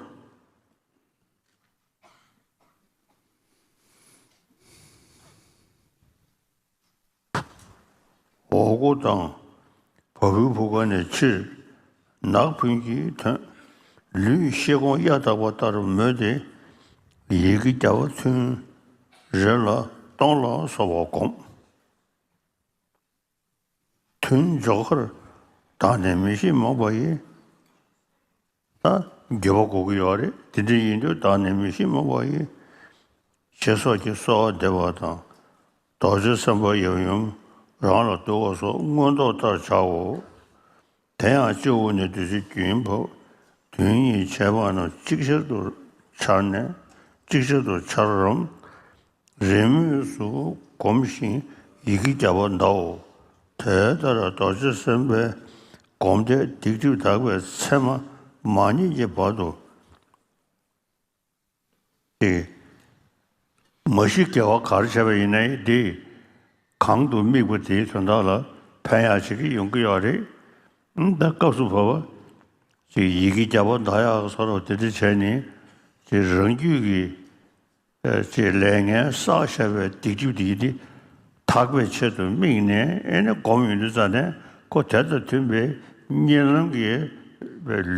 འོག་སྒོ་དང་བ་སྤུའི་བུ་ག་ནས་ཕྱིར་ནག་ཕུན་གྱིས་ཐོན། ལུས་ཤེལ་གོང་གཡའ་དག་པ་ལྟར་མོས་ཏེ། ཡི་གེ་བརྒྱ་པ་ཐུན་རེ་ལ་སྟོང་ལ་སོགས་པ་བསྒོམ། ཐུན་འཇོག་ཁར་བདག་ནི་མི་ཤེས་རྨོངས་པ་ཡིས། ད་འགྱོད་པ་དགོས་ཀྱི་ཡོད་རེད། དེ་འདྲ་ཡིན་དུས་བདག་ནི་མི་ཤེས་རྨོངས་པ་ཡིས། ཞེས་སོགས་ཀྱིས་གསོལ་བ་འདེབས་པ་དང་། རྡོ་རྗེ་སེམས་དཔའ་ཡབ་ཡུམ་རང་ལ་བསྡུ་བ་སོགས་མངོན་རྟོགས་ལྟར་བྱའོ། དེ་ཡང་སྤྱི་བོ་ནས་བདུད་རྩིའི་རྒྱུན་བབས། དོན་གཉིས་བྱས་པ་རྣམས་ཅིག་ཅར་དུ་འཆར་ནས། ཅིག་ཅར་དུ་འཆར་རམ། རེས་མོས་སུ་བསྒོམ་ཞིང་ཡི་གེ་བརྒྱ་པ་བཟླའོ། དེ་ལྟར་རྡོ་རྗེ་སེམས་དཔའི་སྒོམ་བཟླས་སྡིག་སྒྲིབ་དག་པའི་མཚན་མ་མ་རྙེད་ཀྱི་བར་དུ། ཏེ། མ་གཞི་དགེ་བ་ག་རེ་བྱས་པ་ཡིན་ནའི་དེ་གང་དུ་དམིགས་པ་དེའི་དོན་དག་ལ་ཕན་ཡག་ཅིག་ཡོང་གི་ཡོད་རེད། ཨང་། ད་སྐབས་སུ་བབ་པ་ཅིག་ཡི་གེ་བརྒྱ་པ་བཟླ་ཡག་སོགས་དེ་འདྲ་བྱས་ནས་ཅིག་རང་རྒྱུད་ཀྱི་ཨ་ཅིག་ལས་ངན་བསགས་བཞག་པའི་སྡིག་སྒྲིབ་དེ་དེ་དག་པའི་ཆེད་དུ་དམིགས་ནས། ཨེ་ནི་སྒོམ་ཡོང་དུས་ཙ་ནས་ཁོ་དེ་དང་མཐུན་པའི་གཉིད་ལམ་གྱི་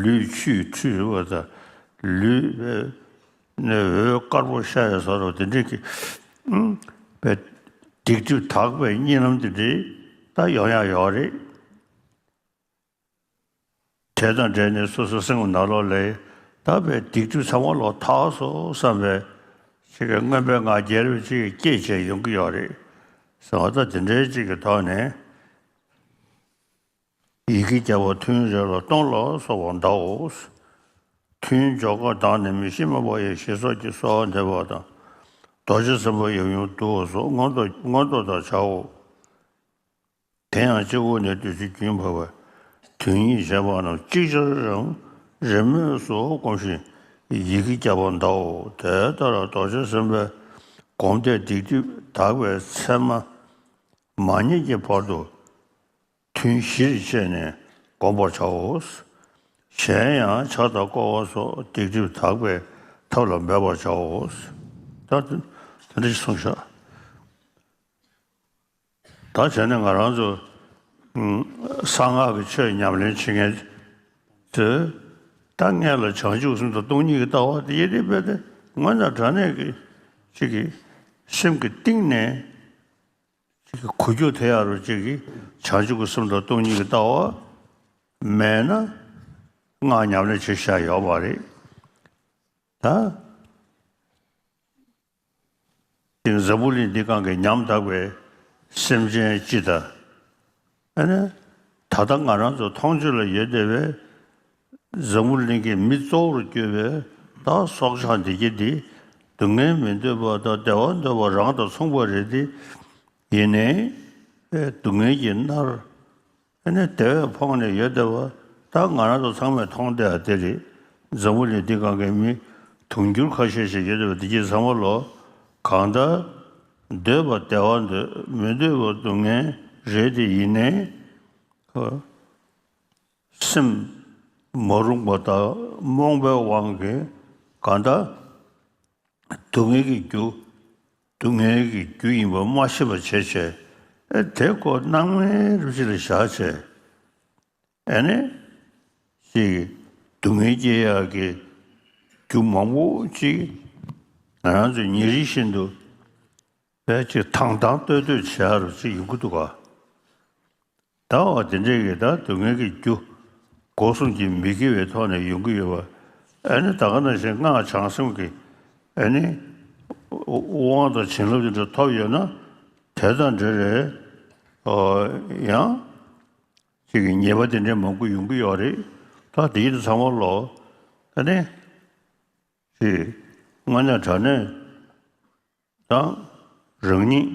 ལུས་ཆུས་ཁྲུས་པ་དང་། ལུས་ནས་འོད་དཀར་པོ་ཤར་ཡ་སོགས་དེ་འདྲའི་གི་ཨུམ་པའི་སྡིག་སྒྲིབ་དག་པའི་གཉིད་ལམ་དེ་འདྲའི་ད་ཡོང་ཡག་ཡོད་རེད། དེ་དང་འབྲེལ་ནས་སོ་སོའི་སེམས་ཀྱི་ནང་ལོགས་ལ་དག་པའི་སྡིག་སྒྲིབ་ཚང་མ་ལོག་ཐག་སོང་བསམ་པའི་ཅིག་གི་མངོན་པའི་ངང་རྒྱལ་བའི་ཅིག་སྐྱེས་བྱས་ཡོང་གི་ཡོད་རེད་ཟེར་བ། ད་དེ་འདྲའི་ཅིག་གི་ཐོག་ནས། ཡི་གེ་བརྒྱ་པ་ཐུན་རེ་ལ་སྟོང་ལ་སོགས་པ་བཟླའོ། ཐུན་འཇོག་སྐབས་བདག་ནི་མི་ཤེས་རྨོངས་པ་ཡིས། ཞེས་སོགས་ཀྱིས་གསོལ་བ་འདེབས་པ་དང་། རྡོ་རྗེ་སེམས་དཔའ་ཡབ་ཡུམ་བསྡུ་བ་སོགས་མངོན་རྟོགས་མངོན་རྟོགས་ལྟར་བྱའོ། དེ་ཡང་སྤྱི་བོ་ནས་བདུད་རྩིའི་རྒྱུན་བབས་པས། དོན་གཉིས་བྱས་པ་རྣམས་ཅིག་ཅར་རམ་རེས་མོས་སུ་བསྒོམ་ཞིང་ཡི་གེ་བརྒྱ་པ་བཟླའོ། དེ་ལྟར་རྡོ་རྗེ་སེམས་དཔའི་སྒོམ་བཟླས་སྡིག་སྒྲིབ་དག་པའི་མཚན་མ་མ་རྙེད་ཀྱི་བར་དུ་ཐུན་བཞིར་ཕྱེ་ནས་བསྒོམ་པར་བྱའོ། གཞན་ཡང་ཕྱག་དང་བསྐོར་བ་སོགས་སྡིག་སྒྲིབ་དག་པའི་ཐབས་ལ་འབད་པར་བྱའོ། ད་དེ་འདྲ་ཞིག་གསུངས་བཞག་ད་བྱས་ན་ང་རང་ཚོ་ཨུམ་གསང་སྔགས་ཀྱི་ཆོས་ཉམས་ལེན་བྱེད་མཁན་ཚོས་ད་སྔོན་ལ་བྱང་ཆུབ་སེམས་དང་སྟོང་ཉིད་ཀྱི་ལྟ་བ་དེ་ཡེ་དེ་རྦད་དེ་དངོས་གནས་དྲང་གནས་ཀྱི་ཅིག་གི་སེམས་ཀྱི་གཏིང་ནས་ཅིག་གི་འགུལ་སྐྱོད་ཐེབས་ཡག་རུ་ཅིག་གི་བྱང་ཆུབ་ཀྱི་སེམས་དང་སྟོང་ཉིད་ཀྱི་ལྟ་བ་མེད་ན་སྔགས་ཉམས་ལེན་བྱེད་བྱ་ཡོད་མ་རེད། ད། དེང་འཛམ་བུ་གླིང་འདི་སྒང་གི་ཉམ་ཐག་པའི་སེམས་ཅན་སྤྱི་དང་། ཨ་ནི་ད་ལྟ་ང་རང་ཚོ་མཐོང་ཆོས་ལ་ཡོད་བསྡད་པའི་འཛམ་བུ་གླིང་གི་མི་གཙོ་བོར་གྱུར་པའི་ད་སྲོག་ཆགས་འདི་གྱད་འདི་ སྡུག་བསྔལ་མི་འདོད་པ་དང་བདེ་བ་འདོད་པ་རང་དང་མཚུངས་པ་རེད་དེ། ཡིན་ནའི་སྡུག་བསྔལ་གྱི་མནར། ཨ་ནི་དེ་བས་ཕོངས་ནས་ཡོད་བསྡད་པ། ད་ང་རང་ཚོ་ཚང་མས་མཐོང་བསྡད་ཡ་དེ་རེད། འཛམ་བུ་གླིང་འདི་སྒང་གི་མི་དུང་ཕྱུར་ཁ་ཤས་ཤིག་ཡོད་བསྡད་པ་འདི་གྱིས་ཚང་མ་ལོ། གང་ལྟར་འདོད་པ་བདེ་བ་འདོད། མི་འདོད་པ་སྡུག་བསྔལ་རེད་དེ། ཡིན་ནའི་སེམས་མ་རུངས་པ་དང་རྨོངས་པའི་དབང་གིས་གང་ལྟར་སྡུག་བསྔལ་གྱི་རྒྱུ། སྡུག་བསྔལ་གྱི་རྒྱུ་ཡིན་པ་མ་ཤེས་པ་བྱས་བྱས། ཨེ་དེ་ཁོ་སྣང་མེད་རུ་ཅིག་ལ་བཞག་བྱས། ཨེ་ནི། ཅིག་སྡུག་བསྔལ་སྐྱེ་ཡག་གི་རྒྱུ་མང་པོ་ཅིག་ང་རང་ཚོས་ཉིན་རེ་བཞིན་དུ་བས་ཅིག་དང་དང་ལྟོས་ལྟོས་བྱེད་ཡག་རུ་ཅིག་ཡོང་གི་འདུག་ག། ད་བ་དེ་འདྲས་ཀྱི་ད་སྡུག་བསྔལ་གྱི་རྒྱུ་སྒོ་གསུམ་གྱིས་མི་དགེ་བའི་ཐོག་ནས་ཡོང་གི་ཡོད་པ། ཨ་ནི་ད་ག་ནང་བཞིན་སྔགས་བྱང་སེམས་ཀྱི་ཨ་ནི་དབང་དང་བྱིན་རླབས་དེ་འདྲ་ཐོབ་ཡོད་ན། དེ་དང་འབྲེལ་བའི་ཡང་ཅིག་གི་ཉེས་པ་དེ་འདྲས་མང་པོ་ཡོང་གི་ཡོད་རེད། ད་དེ་ཡིན་ཚང་མ་ལོ། ཨ་ནི་ཅིག་དངོས་གནས་དྲང་གནས། དང་། རང་ཉིད་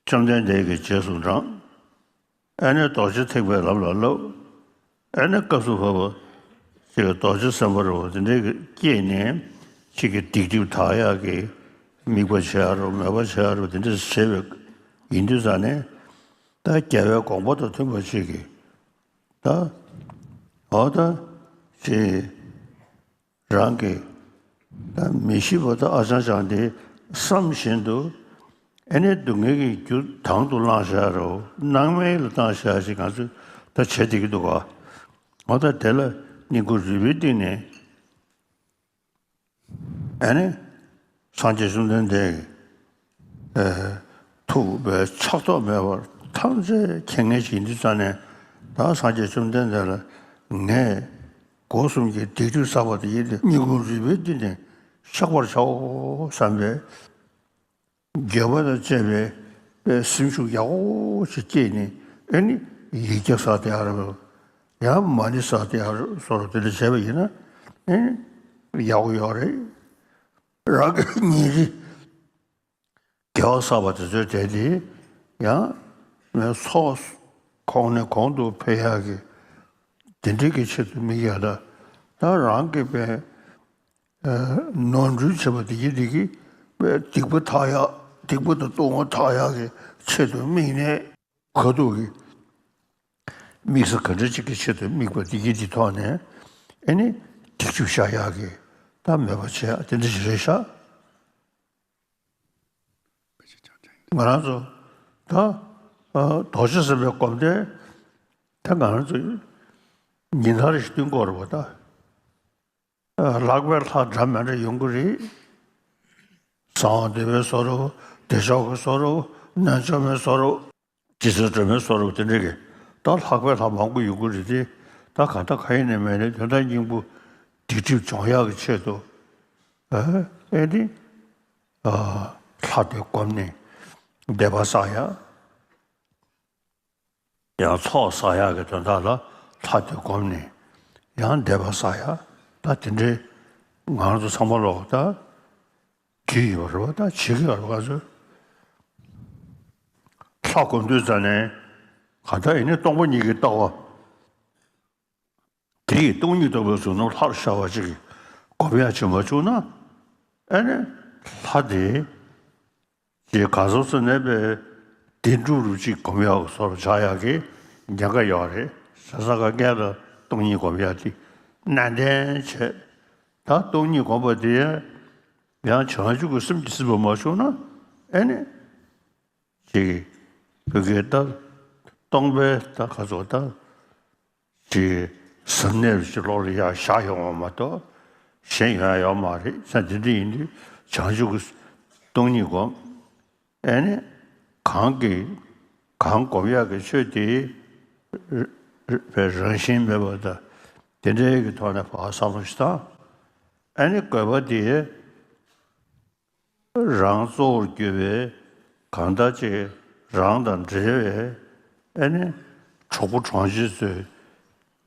བཅོམ་ལྡན་འདས་ཀྱི་རྗེས་སུ་འབྲང་། ཨ་ནི་རྡོ་རྗེ་ཐེག་པའི་ལམ་ལ་བསླབ། ཨ་ནི་སྐབས་སུ་བབ་པ་ཅིག་རྡོ་རྗེ་སེམས་དཔའ་རུ་དེ་འདྲའི་སྐྱེས་ནས་ཅིག་གི་སྡིག་སྒྲིབ་དག་ཡག་གི་དམིགས་པ་བྱེད་ཡག་རུ་མོས་པ་བྱེད་ཡག་རུ་དེ་འདྲ་བྱེད་པའི་ཡིན་དུས་ཙང་ནས། ད་རྒྱལ་བའི་དགོངས་པ་དང་མཐུན་པ་ཅིག་གི་ད་འོ་ད་ཅིག་རང་གི་ད་མི་ཤེས་པ་དང་ཨ་ཅང་ཅང་དེ་བསམ་བཞིན་དུ། ཨེ་ནས་སྡུག་བསྔལ་གྱི་རྒྱུ་དང་དུ་བླངས་བཞག་རོ། སྣང་མེད་ལ་བཏང་བཞག་ཞིག་ང་ཚོས་ད་བྱེད་བསྡད་ཀྱི་འདུག་ག། འོ་ད་དེ་ལ་སྙིང་ཁུང་རུས་པའི་གཏིང་ནས། ཨེ་ནས་སངས་རྒྱས་བཅོམ་ལྡན་འདས་ཀྱི་ཐུགས་པའི་ཆགས་ཐོགས་མེད་པར་ཐམས་ཅད་མཁྱེན་མཁན་ཞིག་ཡིན་དུས་ཙང་ནས། ད་སངས་རྒྱས་བཅོམ་ལྡན་འདས་ལ་ངས་སྒོ་གསུམ་གྱི་སྡིག་སྒྲིབ་བསགས་པ་དེ་ཡིན་ཏེ། སྙིང་ཁུང་རུས་པའི་གཏིང་ནས་བཤགས་པར་བྱའོ་བསམ་པའི་འགྱོད་པ་དང་བཅས་པའི་སེམས་ཤུགས་ཡག་པོ་ཞིག་སྐྱེས་ནས། ཨེ་ནི་ཡིག་བརྒྱ་བསགས་ཏེ་ཡར་ཡང་མ་ཎི་བསགས་ཏེ་ཡར་སོགས་དེ་འདྲ་བྱས་པ་ཡིན་ན། ཨེ་ནི་ཡག་པོ་ཡོད་རེད། རང་གི་ཉིན་རེ་དགེ་བ་བསགས་པ་དེ་ཚོའི་གྲས་དེ་ཡང་ཚོགས་གོང་ནས་གོང་དུ་འཕེལ་ཡག་གི་དེ་འདྲའི་གི་ཆེད་དུ་དམིགས་ཡག་ད། ད་རང་གི་པའི་ནོར་འཁྲུལ་བྱེད་པ་དེ་གི་དེ་གི་སྡིག་པ་དག་ཡག་སྡིག་པ་དང་ལྟུང་བ་དག་ཡག་གི་ཆེད་དུ་དམིགས་ནས། ག་དུས་ཀྱི་དམིགས་ས་ག་འདྲ་ཅིག་གི་ཆེད་དུ་དམིགས་པ་དེ་གི་དེ་ཐོག་ནས། ཨེ་ནི་སྡིག་སྒྲིབ་བཤགས་ཡག་གི་ད་མོས་པ་བྱེད་ཡག་དེ་འདྲ་ཞིག་རེད་ཤག། ང་རང་ཚོ་ད་རྡོ་རྗེ་སེམས་དཔའི་སྒོམ་བཟླས་ད་ང་རང་ཚོ་ཉིན་ལྟར་ཞིག་བསྟུན་དགོས་རེད་པ། ད་ལྷག་པའི་ལྷ་འདྲ་མི་འདྲ་ཡོང་གི་རེད། གསང་བ་འདུས་པའི་བཟོ་འདྲ་བོ། བདེ་མཆོག་གི་བཟོ་འདྲ་བོ། རྣལ་འབྱོར་མའི་བཟོ་འདྲ་བོ། རྗེ་བཙུན་སྒྲོལ་མའི་བཟོ་འདྲ་བོ་དེ་འདྲ་གི་ད་ལྷག་པའི་ལྷ་མང་པོ་ཡོང་གི་རེད་དེ། ད་གང་ལྟར་གང་ཡིན་ནས་མེད་ནས་དོན་དག་སྙིང་པོ་སྡིག་སྒྲིབ་སྦྱོང་ཡག་གི་ཆེད་དུ། ཨེ་ནི། ལྷ་དེ་བསྒོམས་ནས་བཟླས་པ་བསགས་ཡག། ཡང་ཚོགས་བསགས་ཡག་གི་དོན་དག་ལ་ལྷ་དེ་བསྒོམས་ནས་ཡང་བཟླས་པ་བསགས་ཡག། ད་དེ་འདྲའི་ང་རང་ཚོ་ཚང་མ་ལོག་ད་རྒྱུས་ཡོད་རེད་པ། ད་བྱེད་ཀྱི་ཡོད་རེད་པ། ང་ཚོས་ལྷ་བསྒོམ་དུས་ཙ་ནས་ག་ད་ཡིན་ནའི་སྟོང་པ་ཉིད་ཀྱི་ལྟ་བ། དེ་ཡི་སྟོང་ཉིད་རྟོགས་པའི་གཟུགས་རྣམས་ལྷར་ཤར་བ་ཅིག་གི་སྒོམ་ཡག་བྱེད་མ་བཅུག་ན། ཨེ་ནི་ལྷ་དེ་ཅིག་ག་ཟོ་ཟོ་ནས་པའི་བདེན་གྲུབ་རུ་ཅིག་སྒོམ་ཡག་བཟོ་འདྲ་ཆགས་ཡག་གི་ཉེན་ཁ་ཡོད་རེད། བྱས་ཙང་ག་སྔོན་ལ་སྟོང་ཉིད་སྒོམ་ཡག་དེ་ནན་ཏན་བྱས། ད་སྟོང་ཉིད་སྒོམ་པ་དེ་ཡང་བྱང་ཆུབ་ཀྱི་སེམས་ཀྱིས་ཟིན་པ་མ་བྱུང་ན། ཨེ་ནི། ཅིག་བོད་སྐད་ད་སྟོང་པའི་ད་ག་ཚོད་ད་ཅིག་ཟབ་གནད་རུ་ཅིག་ལོག་ལ་ཡར་བཞག་ཡོང་བ་མ་གཏོགས་གཞན་ཡོང་ཡ་ཡོད་མ་རེད། ས་འདི་འདྲ་ཡིན་དུས་བྱང་ཆུབ་ཀྱི་སྟོང་ཉིད་སྒོམ། ཨེ་ནི་གང་གི་གང་སྒོམ་ཡག་གི་ཆོས་དེ་པའི་རང་བཞིན་མེད་པ་དང་དེ་འདྲའི་གི་ཐོག་ནས་ཕར་བསམ་བློ་ཞིག་བཏང་། ཨེ་ནི་དགོས་པ་དེ། རང་གཙོ་བོར་གྱུར་པའི་གང་ལྟར་ཅིག་རང་དང་འབྲེལ་བའི་ཨེ་ནི་གྲོགས་པོ་གྲོང་ཁྱེར་ཚོའི་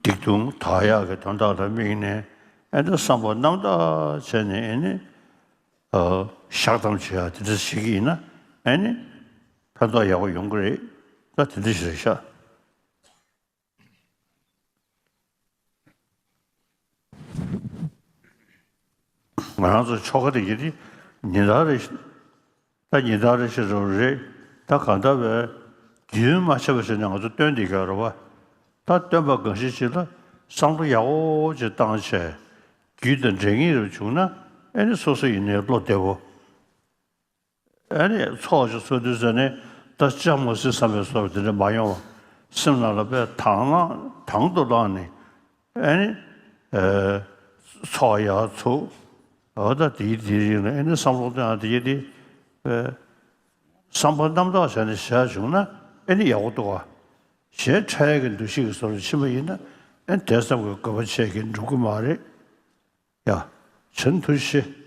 སྡིག་ལྟུང་དག་ཡག་གི་དོན་དག་ལ་དམིགས་ནས། ཨེ་ནི་བསམ་པ་རྣམ་དག་བྱས་ནས། ཨེ་ནི་ ཨ་བཤགས་གཏམ་བྱེད་ཡ་དེ་འདྲ་བྱེད་ཀྱི་ཡིན་ན་ཨ་ནི་ཕན་ཐོགས་ཡག་པོ་ཡོང་གི་རེད། ད་དེ་འདྲ་ཞིག་རེད་ཤག་ང་རང་ཚོ་ཆོ་ག་དེ་གྱིས་དེ་ཉིན་ལྟར་རེ་ད་ཉིན་ལྟར་རེ་བཞིན་རེད། ད་གང་ལྟར་བས་རྒྱུན་མ་ཆད་པ་བྱས་ནས་ང་ཚོ་སྟོན་བསྡད་ཀྱི་ཡོད་རེད་བ། ད་སྟོན་པ་འགའ་ཤས་ཅིག་ལ་བསམ་བློ་ཡག་པོ་ཅིག་བཏང་བྱས་རྒྱུན་དང་འབྲེལ་ངེས་རེ་བྱུང་ན་ཨེ་ནི་སོ་སོ་ཡིན་ནའི་བློ་བདེ་བོ། ཨ་ནི་ཚོགས་ཀྱི་ཚོགས་དུས་ཟེར་ནས་ད་ཅང་མ་སྲིད་བསམ་པའི་བཟོ་འདྲ་དེ་འདྲ་མ་ཡོང་བ། སེམས་ནང་ལ་དཔེ་དང་བླངས་དང་དུ་བླངས་ནས་ཨ་ནི་ཚོགས་ཡག་ཚུགས། འོ་ད་དེའི་དེའི་རིང་ལ་ཨ་ནི་བསམ་བློ་གཏོང་ཡག་དེ་དེ་བསམ་པ་རྣམ་དག་བྱས་ནས་བཞག་བྱུང་ན་ཨ་ནི་ཡག་པོ་འདུག་ག་གཞན་འཕྲལ་གྱི་འདུ་ཤེས་ཀྱི་བཟོ་འདྲ་ཕྱིན་པ་ཡིན་ན་ཨ་ནི་དེ་ཙམ་གྱི་དགོས་པ་ཆེ་གི་འགྲུབ་ཀྱི་མ་རེད་ཡ། བྱས་ན་ཐུགས་རྗེ་ཆེ།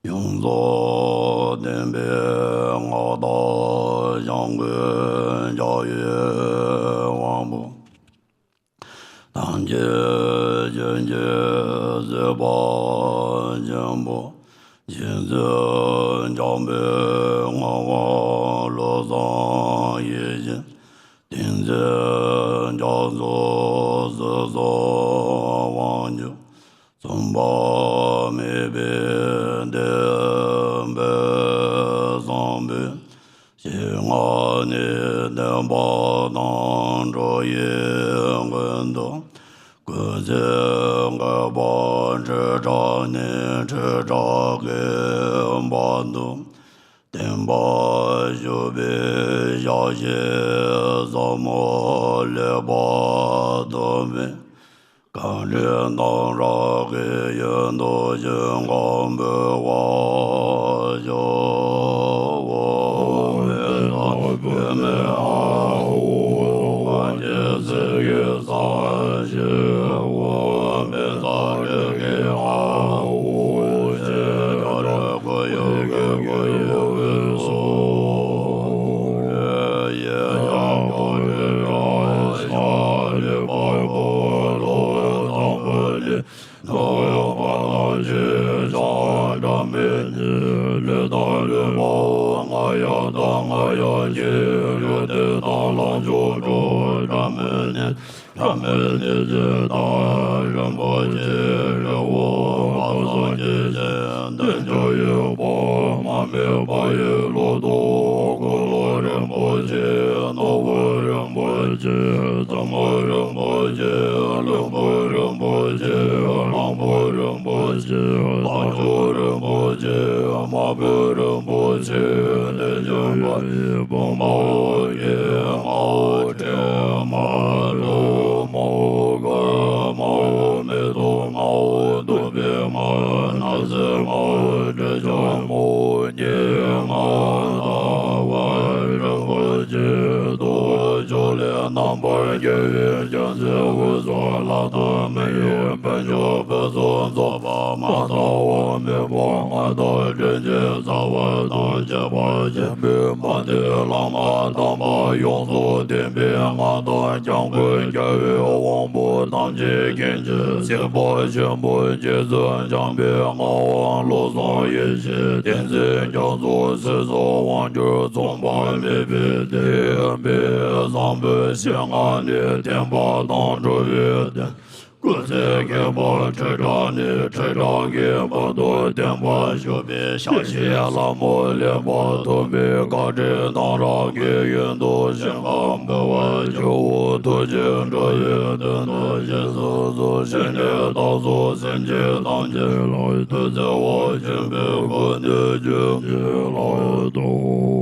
ཡོངས་རྫོགས་བསྟན་པའི་མངའ་བདག་འཇམ་མགོན་རྒྱལ་བའི་དབང་པོ། ཐམས་ཅད་མཁྱེན་ཅིང་གཟིགས་པ་ཆེན་པོ། རྗེ་བཙུན་འཇམ་དཔལ་ངག་དབང་བློ་བཟང་ཡེ་ཤེས། ཏིང་འཛིན་རྒྱ་མཚོ་སྲིད་མཚོ་དབང་ཕྱུག། མཚུངས་པ་མེད་པའི་བསྟན་པའི་བཟང་པོས། ཞིང་ཁམས་ནས་བསྟན་པ་དང་འགྲོ་བའི་མགོན་དུ། སྐུ་ཚེ་འགོད་པ་ཁྲི་ཕྲག་ནས་ཁྲི་ཕྲག་གི་བར་དུ། བསྟན་པ་བཞུགས་པའི་ཞབས་ཕྱི་ཟབ་མོ་ལེགས་པར་ཐོབ་པའི། གངས་རི་རྣམ་གྲོལ་གྱི་ཡུལ་དུ་ཞིང་ཁམས་འབུལ་བར་ཤོག། འོ་མི་ལ་བུད་མེད་ཨ་འོ་ང་རྒྱལ་སྲས་ཀྱི་ས་ཞིག་འོ་མི་ལ་རིགས་ཀྱི་ཨ་འོ་ཞེས་བྱ་རུ་ཁོ་ཡུག་གི་ཁོ་ཡུག་གི་སོ། ཡེ་ཡ་ཁོ་རི་ར་ཤ་ལི་པ་ཁོ་ལོ་དང་པོ་ནི། ནོ་ཡོ་པ་ལ་ཇེ་ཇ་འདྲ་མེད་ནི་ལེ་ད་ལེ་མོ་ང་ཡ་ད་ང་ཡ་ཇེ་ལེ་ཏེ་ད་ལ་ཇོ་ཇོ་འདྲ་མེད་ནི། ཨ་མེ་ནི་ཇི་ཏ་རིན་པོ་ཆེ་རི་བོ་བ་སངས་རྒྱས་ཞིང་དུ་འཇུག་ཡོད་པ་མ་སྨད་པ་ཡི་ལོ་ཏོག་འཁོར་ལོ་རིན་པོ་ཆེ་ནོར་བུ་རིན་པོ་ཆེ་བཙུན་མོ་རིན་པོ་ཆེ་ལྷུན་པོ་རིན་པོ་ཆེ་གླང་པོ་རིན་པོ་ཆེ་རྟ་མཆོག་རིན་པོ་ཆེ་དམར་པོ་རིན་པོ་ཆེ་ལས་བྱུང་བའི་བུམ་པ་ཡི་མའོ་ཁྲི་མ་ལོ་མའོ་ག་མའོ་མེ་ཏོག་མའོ་དུ་བི་མ་ན་སི་མའོ་དྲི་ཆབ་མའོ་ཉི་མ་ཟླ་བ་རིན་པོ་ཆེ་ཏོ་ཅོ་ལེ་རྣམ་པར་རྒྱལ་བའི་རྒྱལ་མཚན་དབུས་སུ་ལ་དྭགས་མི་ཡི་དཔལ་འབྱོར་ཕུན་སུམ་ཚོགས་པ་མ་དག་པ་མེད་པ་མངའ་བདག་དྲིན་ཅན་རྩ་བ་དང་བཅས་པ་ཆེན་པོའི་མ་ཎི་བླ་མ་དམ་པ་ཡོངས་སུ་ལྡན་པའི་མངའ་བདག་འཇམ་མགོན་རྒྱལ་བའི་དབང་པོ་ཐམས་ཅད་མཁྱེན་ཅིང་གཟིགས་པ་ཆེན་པོ་རྗེ་བཙུན་འཇམ་པའི་ངག་དབང་བློ་བཟང་ཡེ་ཤེས་ཏིང་འཛིན་རྒྱ་མཚོ་སྲིད་མཚོ་དབང་ཕྱུག་མཚུངས་པ་མེད་པའི་བསྟན་པའི་བཟང་པོའི་ཞིང་ཁམས་ནས་བསྟན་པ་དང་འགྲོ་བའི་བསྟན། སྐུ་ཚེ་རྒྱས་པར་ཁྲི་ཕྲག་ནས་ཁྲི་ཕྲག་གི་བར་དུ་བརྟན་པར་བཞུགས་པའི་ཞབས་ཕྱི་ལྷ་མོ་ལེགས་པར་ཐོབ་པའི་བཀའ་དྲིན་གནང་རབས་ཀྱི་ཡོན་དུ་ཞིང་ཁམས་འབུལ་བར་བགྱིའོ། ཐུགས་རྗེ་འགྲོ་བའི་དོན་དུ་རྗེས་སུ་བཟུང་ཞིང་ནས་བདག་སོགས་སེམས་ཅན་ཐམས་ཅད་ལ་ཐུགས་བརྩེ་བ་ཆེན་པོས་སྐུ་ནས་བྱོན་གྱིས་ལགས་སོ།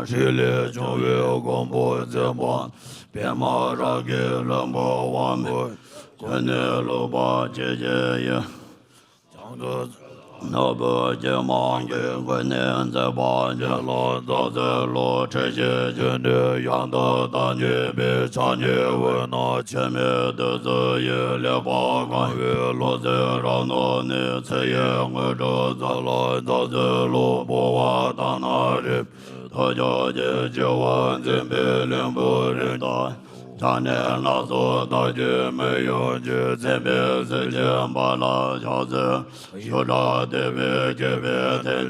ཕྲིན་ལས་བྱུང་བའི་མགོན་པོ་མཛད་པ། པདྨ་རཱ་གའི་ལྷུན་པོ་དབང་པོ། ཀུན་ནས་བསླུ་བ་ཇི་བཞིན་ཡིན། བྱང་ཆུབ་ནོར་བུ་རྒྱལ་མ་གིས་ཀུན་ནས་མཛད་པ་ཅི་ལ་ཛཿ་ཟེར་ལོ། ཁྲི་བཞི་ཆུ་འདྲེན་ཡང་དག་ཐབས་མཉེས་པའི། ཕྱག་གཉིས་དབུས་ན་འཆི་མེད་བདུད་རྩི་ཡིས། ཀླས་པ་གང་བའི་ལྷུང་བཟེད་རབ་རྣོ་ནས། ཚེ་ཡི་དངོས་གྲུབ་ཚུ་ལ་ཛཿ་ཟེར་ལོ། འཕོ་བ་དང་ན་རེ་ཐོ་ཅོག་གི་བྱེ་བ་འཛིན་པའི་གླིང་བུ་རི་དྭགས། བྱང་ནས་ནགས་སུ་བདག་གི་མི་ཡོངས་ཀྱི། འཛིན་པའི་གཟི་བརྗིད་འབར་ལ་ཕྱག་འཚལ། ཤུགས་དྲག་བདེ་བས་བསྐྱེད་པའི་རྟེན་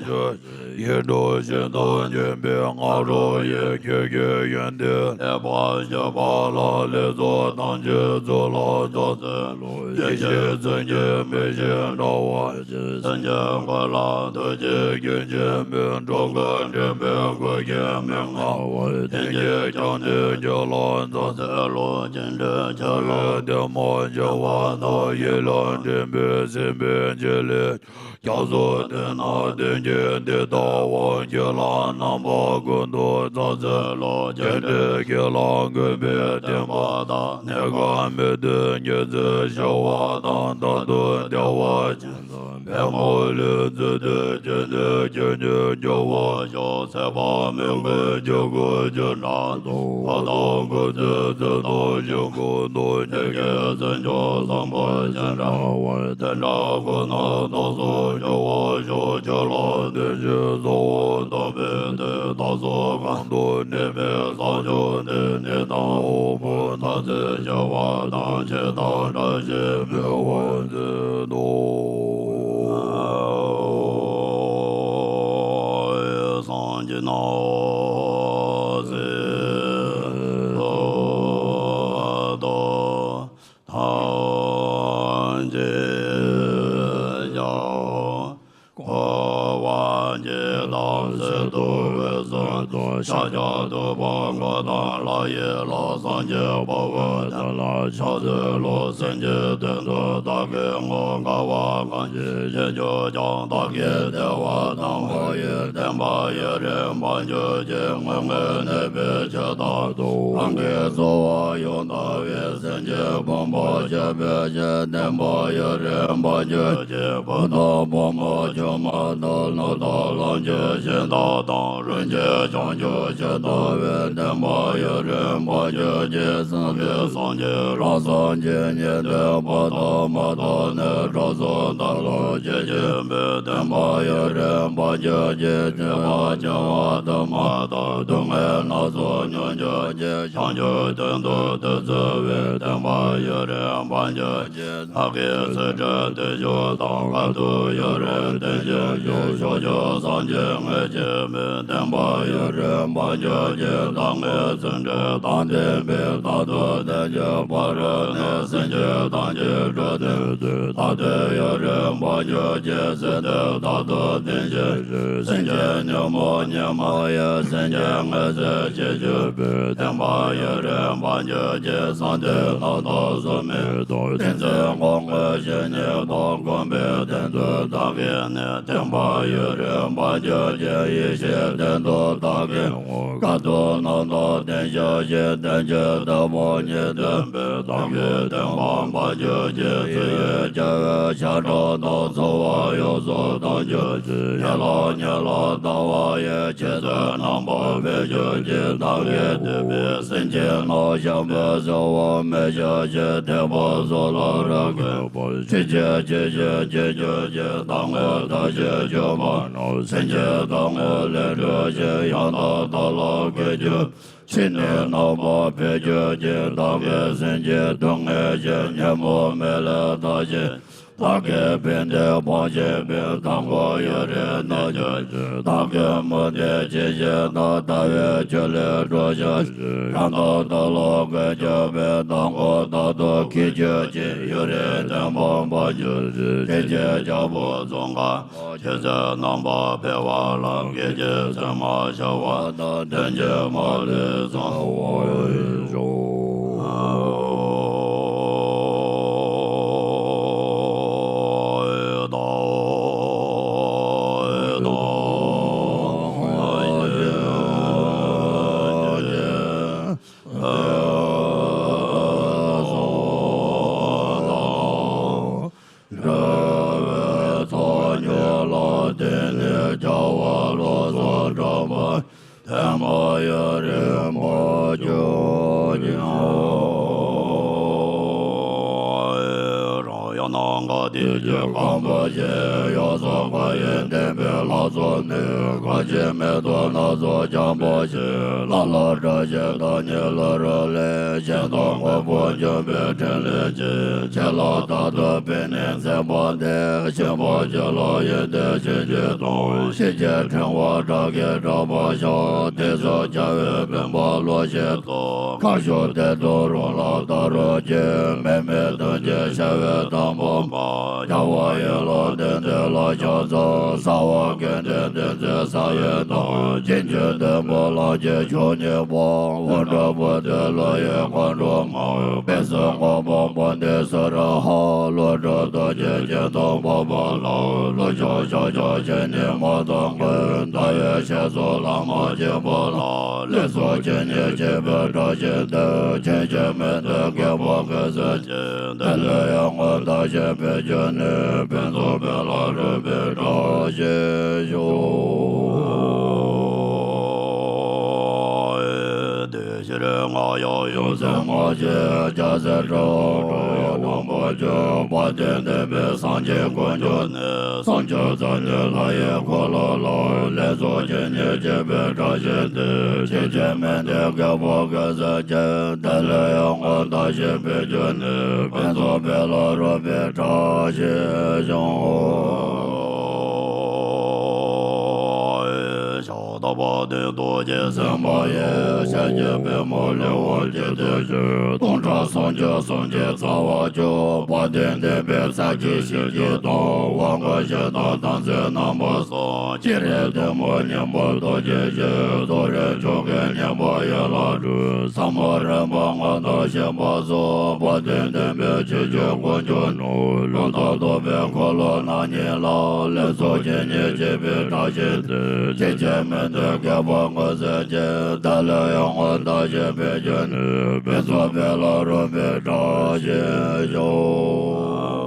ཡིད་འགྲོ་ཞིང་དུ་འབྱིན་པའི་སྔ་དྲོ་ཡི། ཁྱོད་ཀྱི་ཡོན་ཏན་ཀླས་པ་བཞི་པ་ལ། ལེགས་སོ་ཐམས་ཅད་ཚུལ་ལ་ཕྱག་འཚལ་ལོ། ཡེ་ཤེས་མཚོན་གྱི་མིག་བཞིན་འདྲ་བ། མཚོན་གྱི་མགུལ་ལ་ཐུགས་རྗེའི་རྒྱན་ཆེན་པོས། འགྲོ་ཀུན་འདྲེན་པའི་གུར་གྱི་མན་ངག་དབང་པོ། བསྟན་རྒྱས་བསྐྱངས་ཏེ་ཁྱེད་ལ་ཕྱག་འཚལ་ལོ། རྒྱན་འདྲེན་ཁྱེད་ལ་བདེ་མོ་བྱེད་པ་དང་། ཡིད་ལ་འདྲེན་པའི་སེམས་དཔའི་འཇིགས་ལས། སྐྱབས་སུ་འདུས་ན་དོན་གྱི་འདི་ལྟ་བ། ཁྱེད་ལ་རྣམ་པ་ཀུན་ཏུ་ཕྱག་འཚལ་ལོ། རྒྱས་འབྲིང་ཁྱེད་ལ་མགོན་པོའི་བསྟན་པ་དང་། གནས་སྐབས་མི་མཐུན་ཉེར་འཚེ་ཞི་བ་དང་། མཐར་ཐུག་བདེ་བ་ཅན་དང་། པདྨ་ལས་བརྩེ་གདུང་ཅན་ནི། ཁྱེད་ཉིད་རྒྱལ་བར་ཤོག་ཚེ་དཔག་མེད་ཀུན་གྱི་སྐུ། ཁྱེད་རྣམས་ཐོབ་དང་སྐུ་ཚེ། དང་། ཆོས་སྐུ་མདོ་སྔགས་ཀྱི་བརྩོན་འགྲུས་བཟང་པོ་ཅི་འདྲ་བར། དེ་འདྲ་ཁོ་ན་རྟོགས་སུ་འགྱུར་བར་ཤོག་ཁྱོད་ལ་བདེ་སྐྱིད་གསོལ་བ་འདེབས་པའི་མཐུས། བདག་སོགས་གང་དུ་གནས་པའི་ས་ཕྱོགས་དེར་གནས་དང་། དབུལ་པོ་མཐར་ཐུག་སྐྱེ་བ་དང་། འཆི་བདག་བཀྲ་ཤིས་འཕེལ་བར་མཛད་དོ། སངས་རྒྱས་ནང་སྲིད་དུ་ཐམས་ཅད་ཀྱང་། འཁོར་བ་འཇིག་དང་སྲིད་དུ་འོད་སྲུང་དང་། ཤཱཀྱ་ཐུབ་པ་འཁོར་དང་ལྷ་ཡི་ལྷ། སངས་རྒྱས་དཔའ་བོ་དེ་ལ་ཕྱག་འཚལ་ལོ། སེམས་ཅན་དོན་དུ་བདག་གིས་བསྔོ། དཀའ་བ་གང་ཞིག་སྤྱད་གྱུར་ཀྱང་། བདག་གིས་བདེ་བ་དམ་པ་ཡི། བསྟན་པ་ཡུན་རིང་འབར་གྱུར་ཅིག་དངོས་གནས་གནས་པའི་ཆོས་དང་ལྡན། རང་གི་འཚོ་བ་ཡང་དག་པའི། སེམས་ཅན་ཕོངས་པ་སྐྱོབ་པའི་ཕྱིར། བསྟན་པ་ཡུན་རིང་འབར་གྱུར་ཅིག་བུ་དང་བུ་མོ་ཆུང་མ་དང་། ལོ་དང་ལོངས་སྤྱོད་གཞན་དག་དང་། རིན་ཆེན་བྱང་ཆུབ་ཕྱིར་ལྟ་བའི། བསྟན་པ་ཡུན་རིང་འབར་གྱུར་ཅིག་བསམ་པའི་སངས་རྒྱས་རང་སངས་རྒྱས་ཉིད། བསྟན་པ་དམ་མ་དག་ནས། གྲོགས་སུ་བདག་སློབ་ཅི་བགྱིས་པའི། བསྟན་པ་ཡུན་རིང་འབར་གྱུར་ཅིག་སྐྱེ་བ་བྱིན་པ་དུ་མ་དག་སྡུག་བསྔལ་སྣ་ཚོགས་མྱོང་གྱུར་ཅིག་བྱང་ཆུབ་དོན་དུ་བདག་འཚོ་བའི། བསྟན་པ་ཡུན་རིང་འབར་གྱུར་ཅིག་བདག་གིས་ཚུལ་ཁྲིམས་བསྟེན་ཕྱོགས་དང་། དཀའ་ཐུབ་ཡུན་རིང་བརྟན་ཅིང་རྒྱས། ཕྱོགས་བཅུའི་སངས་རྒྱས་དངོས་གཅིག་པུས། བསྟན་པ་ཡུན་རིང་འབར་གྱུར་ཅིག་བདག་གིས་ཚུལ་ཁྲིམས་དང་ལྡན་པའི། མཐར་ཐུག་བདེ་གཤེགས་ཕ་རོལ་ནས། སེམས་ཅན་ཐམས་ཅད་འགྲོ་དོན་དུ། མཐར་ཐུག་ཡུན་རིང་འབར་གྱུར་ཅིག་སྲིད་དོན་མཐར་ཐུག་བདེན་བཞིའི་ཕྱིར། སེམས་ཅན་ཉོན་མོངས་ཉི་མ་ཡི། སེམས་ཅན་ངལ་རྩོལ་བྱེད་གྱུར་པའི། བསྟན་པ་ཡུན་རིང་འབར་གྱུར་ཅིག་བསམ་དོན་རྣམ་དག་བཟོད་མེད་དང་། ཏིང་འཛིན་སྒོམ་དངོས་གཞན་གཉིས་དང་། སྒོམ་པའི་དོན་དུ་བདག་གིས་ནི། བསྟན་པ་ཡུན་རིང་འབར་གྱུར་ཅིག་ཡེ་ཤེས་སྟེང་དུ་བདག་གིས། དཀའ་ཐུབ་རྣམ་དག་བརྟན་ཕྱིར་བཞེས། བསྟན་བཅོས་བདག་པོ་ཉིད་སྟོན་པའི། བདག་གི་བསྟན་པ་འབར་གྱུར་ཅིག་ཚུལ་ཡུལ་རྒྱལ་བའི་ཞབས་དྲུང་དང་། འཚོ་བ་ཡོངས་སུ་དག་གྱུར་ཅིག་ཡན་ལག་ཉི་ལ་ལྟ་བ་ཡི། ཆོས་ཚུལ་རྣམ་པར་འཕེལ་གྱུར་ཅིག་བདག་གིས་བསྟན་པའི། སེམས་ཅན་རྣམས་ཞབས་པད་སྲིད་པ་མེད་གྱུར་ཅིག་ཐེག་པ་སོགས་ལ་རབ་མཁས་པ། ཆོས་ཀྱི་རྗེས་སུ་སྐྱེ་གྱུར་ཅིག་བདག་དངོས་བདག་གཞན་གྱུར་པ་རྣམས། སེམས་ཅན་བདག་དངོས་ལས་གྲོལ་ཅིག་ཡང་དག་བདག་ལ་འགོད་གྱུར། ཕྱི་ནས་རྣམ་པར་འཕེལ་གྱུར་ཅིག་བདག་གིས་སེམས་ཅན་སྡུག་བསྔལ་གྱི། ཉོན་མོངས་མེ་ལས་འདའ་ཞིང་། བདག་གི་ཕན་བདེ་སྤང་བྱེད་པའི། དམ་པ་ཡུན་རིང་གནས་གྱུར་ཅིག་བདག་གི་མུ་སྟེགས་ཇི་བཞིན་དག་ལྟ་བའི་ཆོས་ལས་གྲོལ་གྱུར་ཅིག་ཡང་དག་བདག་ལ་འགོད་གྱུར་པའི། བདག་ཀུན་རྟག་ཏུ་སྐྱེ་གྱུར་ཅིག་ཡུན་རིང་བརྟན་པར་འབར་གྱུར་ཅིག་དེ་ཕྱིར་རྒྱལ་པོ་ཙོང་ཁ་པ། ཆོས་ཚུལ་རྣམ་པར་འཕེལ་བ་ལ། དགེ་བཅུའི་མཚན་མ་བྱ་བ་དང་། དོན་གྱི་མ་ལུས་བཟང་བར་ཤོག་འགྲོ་བའི་ཚོགས་གཉིས་ལ་བརྟེན་ནས། རྒྱལ་བ་བློ་བཟང་གྲགས་པ། ཐོས་པ་ཡུན་རིང་འབར་གྱུར་ཅིག་ཡང་ན་དགའ་བདེ་གྱུར་གང་བ་ཞིག་ཡོངས་སུ་དགའ་བའི་བདེན་པའི་ལྷ་ཚོགས་ནི། གང་ཞིག་མེ་ཏོག་སྣ་ཚོགས་རྐྱང་པ་བཞིན། ལ་ལ་བཀྲ་ཤིས་བདག་ཉིད་ལ་རོལ་ལེ། ཞིང་དང་དངོས་པོ་འབྱུང་པོའི་ཕྲིན་ལས་ཀྱིས། ཆོས་ལ་རྟག་ཏུ་ཕན་ནུས་མཛད་པ་འདི། ཤིང་ཕོ་ཆུ་ལ་ཡོན་ཏན་ཆོས་ཀྱི་དོན། ཤེས་བྱའི་ཕྲེང་བ་བྲག་གི་བྲག་པ་བཞིན། དེ་ཚོ་བྱ་བའི་བེམ་པོ་ལོ་ཤས་སུ། ཁ་ཕྱོགས་དེ་དུ་རང་ལ་བལྟ་རོགས་གྱིས། མེ་མེ་དོན་གྱི་བྱ་བའི་དང་པོ་མ། རྒྱལ་བ་ཡན་ལག་བདུན་ལྡན་ལ་ཕྱག་འཚལ། སརྦ་དགེ་འདུན་བདུན་ཚོགས་ས་ཡི་དང་། ཕྱིན་ཅི་བདུན་པོ་ལམ་གྱི་མཆོག་བརྙེས་པ། འོ་འདྲ་བུ་དེ་ལ་ཡི་གང་འགྲོ་མ། དཔལ་བཟང་ངོ་མ་དཔལ་ལྡན་སུ་ར་ཧ། བློ་གྲོས་རྡོ་རྗེ་སྤྱན་སྟོབས་འཕགས་པ་ལ། བློ་མཆོག་ཕྱག་རྒྱ་བྱིན་ནི་མ་དང་ཀུན། ཟླ་བའི་ཞལ་སོགས་ལྷ་མོ་སྐྱེས་བུ་ལ། ལེགས་སོ་ཇི་སྙེད་བྱིན་པའི་བཀྲ་ཤིས་དེ། ཆོས་ཀྱི་མེ་ཏོག་རྒྱས་པར་བཀོད་ཚུལ་གྱིས། དེ་ལས་ཡར་ངོ་བདག་གཞན་ཕན་ཕྱིར་ནི། ཕུན་ཚོགས་དཔལ་ལ་སྤྲུལ་པའི་བཀྲ་ཤིས་ཤོག་དེ་ཕྱིར་ང་ ཡང་ཡོད་ཚད་སྔ་ཕྱི་རྒྱལ་སྲས་དྲུག་དྲུག་ཡོད་རྣམ་པ་བཅུ། དཔལ་ལྡན་འདས་དཔལ་སངས་རྒྱས་དཀོན་མཆོག་ནི། བསམ་བརྗོད་རྩ་བརྒྱད་ལྷ་ཡི་འཁོར་ལོ་ལ། ལེགས་ཚོགས་ཇི་སྙེད་བགྱིས་པའི་བཀྲ་ཤིས་འདི། ཇི་སྙེད་མི་འདོད་བགེགས་པ་ཀུན་སེལ་གྱིས། བདེ་ལེགས་ཡོན་མངའ་བདག་ཞིང་ཕན་གྱུར་ནས། ཕུན་ཚོགས་འཕེལ་ལ་རོལ་པའི་བཀྲ་ཤིས་ཤོག། ཤ་སྟག་དཔལ་ལྡན་རྡོ་རྗེ་སེམས་དཔའ་ཡི། ཞལ་གྱི་པདྨོ་ལེའུ་སྟེ་བཞི། སྟོང་ཕྲག་སུམ་ཅུ་སུམ་བརྒྱའི་རྩ་བ་བཅུ། དཔལ་ལྡན་འདས་དཔལ་ཚར་གཅིག་ཞལ་གྱིས་བཟུང་། དབང་བསྐུར་ཞིང་དང་དམ་ཚིག་རྣམ་པ་གསུམ། སྤྱན་རས་གཟིགས་མོ་སྙིང་པོ་རྡོ་རྗེ་བཞི། རྫོགས་རིམ་ཆོ་གའི་བསྙེན་པ་ཡན་ལག་དྲུག། ཟབ་མོ་རིམ་པ་མངའ་བདག་ཤིན་པ་སོགས། དཔལ་ལྡན་འདས་དཔལ་ཆོས་ཀྱི་དཀོན་མཆོག་རྣམས། ལུང་དང་རྟོགས་པའི་འཁོར་ལོ་རྣམ་གཉིས་ལ། ལེགས་ཚོགས་ཇི་སྙེད་བགྱིས་པའི་བཀྲ་ཤིས་འདི། ཇི་སྙེད་མི་འདོད་བགེགས་པ་ཀུན་སེལ་གྱིས། བདེ་ལེགས་ཡོན་མངའ་བདག་ཞིང་ཕན་གྱུར་ནས། ཕུན་ཚོགས་འཕེལ་ལ་རོལ་པའི་བཀྲ་ཤིས་ཤོག།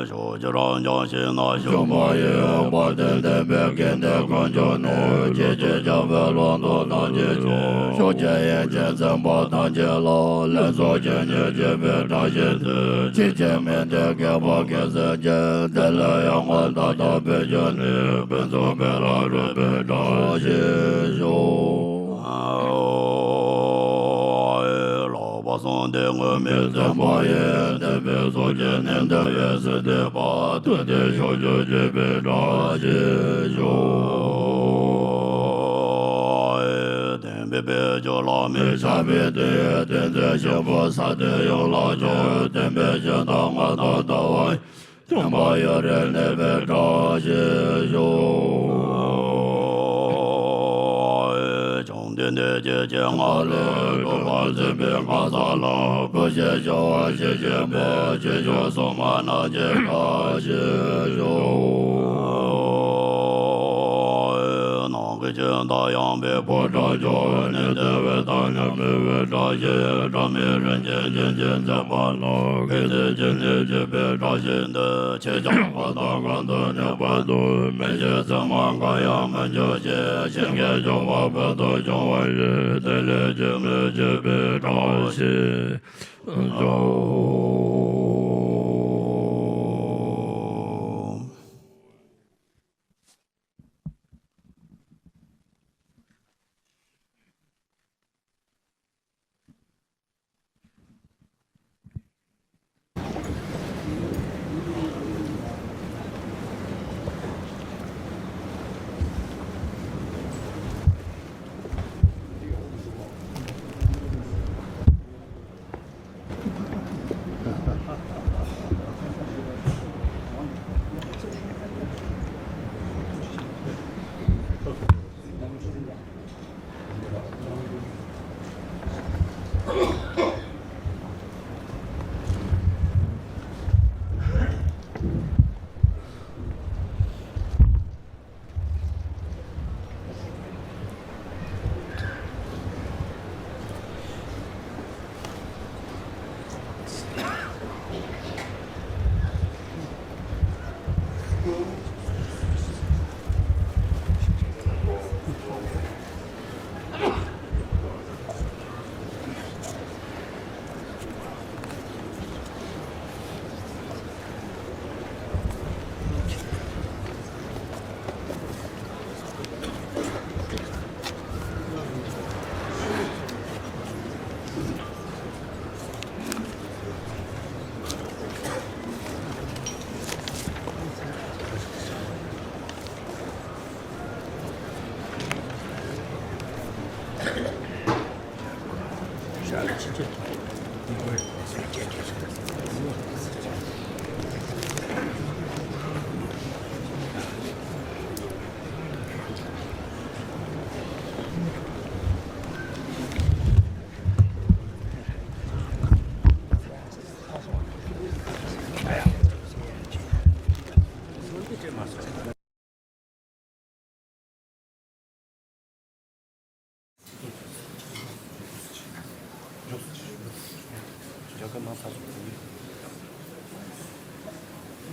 ཕྱོགས་བཅུ་རབ་འབྱམས་ཞིང་རྣམ་དག་པ་ཡི། དཔལ་ལྡན་འདས་དཔལ་དགེ་འདུན་དཀོན་མཆོག་ནི། ཇི་སྙེད་བྱ་བའི་ལུང་དུ་ཐམས་ཅད་ཀྱི། ཕྱོགས་བཅུའི་ཡུལ་ཅན་བཙུན་པ་ཐམས་ཅད་ལ། ལེགས་ཚོགས་ཇི་སྙེད་བགྱིས་པའི་བཀྲ་ཤིས་འདི། ཇི་སྙེད་མི་འདོད་བགེགས་པ་ཀུན་སེལ་གྱིས། བདེ་ལེགས་ཡོན་མངའ་བདག་ཏུ་ཕན་གྱུར་ནས། ཕུན་ཚོགས་འཕེལ་ལ་རོལ་པའི་བཀྲ་ཤིས་ཤོག། ལྷག་པ་གསུམ་ལྡན་དངོས་མེད་བརྩོན་པ་ཡིས། བསྟན་པའི་ཚོགས་ཀྱི་སྣེ་འདྲེན་པའི་སྲིད་མཐའི་བར། དུས་མཐའི་ཕྱོགས་བཅུར་གཅིག་པའི་བཀྲ་ཤིས་ཤོག། བསྟན་པའི་དཔལ་འབྱོར་ལ་མེ་ཆགས་པའི་དུས། བསྟན་འཛིན་ཆེན་པོ་ས་སྟེང་ཡོངས་ལ་ཁྱབ། བསྟན་པའི་ཞིང་དང་མངའ་བདག་ཟླ་བ། སྟོན་པ་ཡུན་རིང་གནས་པའི་བཀྲ་ཤིས་ཤོག། བཅོམ་ལྡན་འདས་ཀྱིས་སྤྱན་སྔ་ལས། སྒྲུབ་པར་འཛིན་པའི་སྔགས་རྩ་ལ། བུ་ཞིག་ཤི་བ་ཞིག་གཞན་ཕུད། ཕྱིར་བྱོན་སྲུང་མ་རྣམས་ཀྱི་བཀྲ་ཤིས་ཤོག། ནམ་མཁའི་ཆོས་མཐའ་ཡངས་པའི་ཕོ་བྲང་མཆོག། ནད་དེ་བས་ཐར་ནས་མི་འོས་བཀྲ་ཤིས། སྒྲ་མེད་རིན་ཆེན་ཅན་གྱིས་མཛད་པ་ལ། བསྐྱེད་ཚིག་བཅུ་གཉིས་བགྱིས་པའི་བཀྲ་ཤིས་འདི། ཕྱིར་ཀྱང་ཕ་དང་གང་དུ་གནས་པ་དང་། མི་ཤི་མཚན་མ་གང་ཡང་མི་འབྱུང་ཞིང་། གཤིན་རྗེ་གཤོག་པ་ཕུལ་དུ་བྱུང་བ་ཡིས། བདེ་ལེགས་ཇི་སྙེད་བགྱིས་པའི་བཀྲ་ཤིས་ཤོག།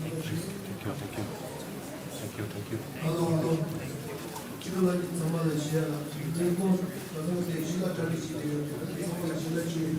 Thank you, thank you. Thank you, thank you. Hello, hello. ཁོང་ད་དུང་དེ་གཞིས་ཀ་གྲ་སྒྲིག་བྱས་ཏེ་ཡོད་དེ་ཚོགས་པ་ལ་ཞུ་ལ་ཅི་ཡོད་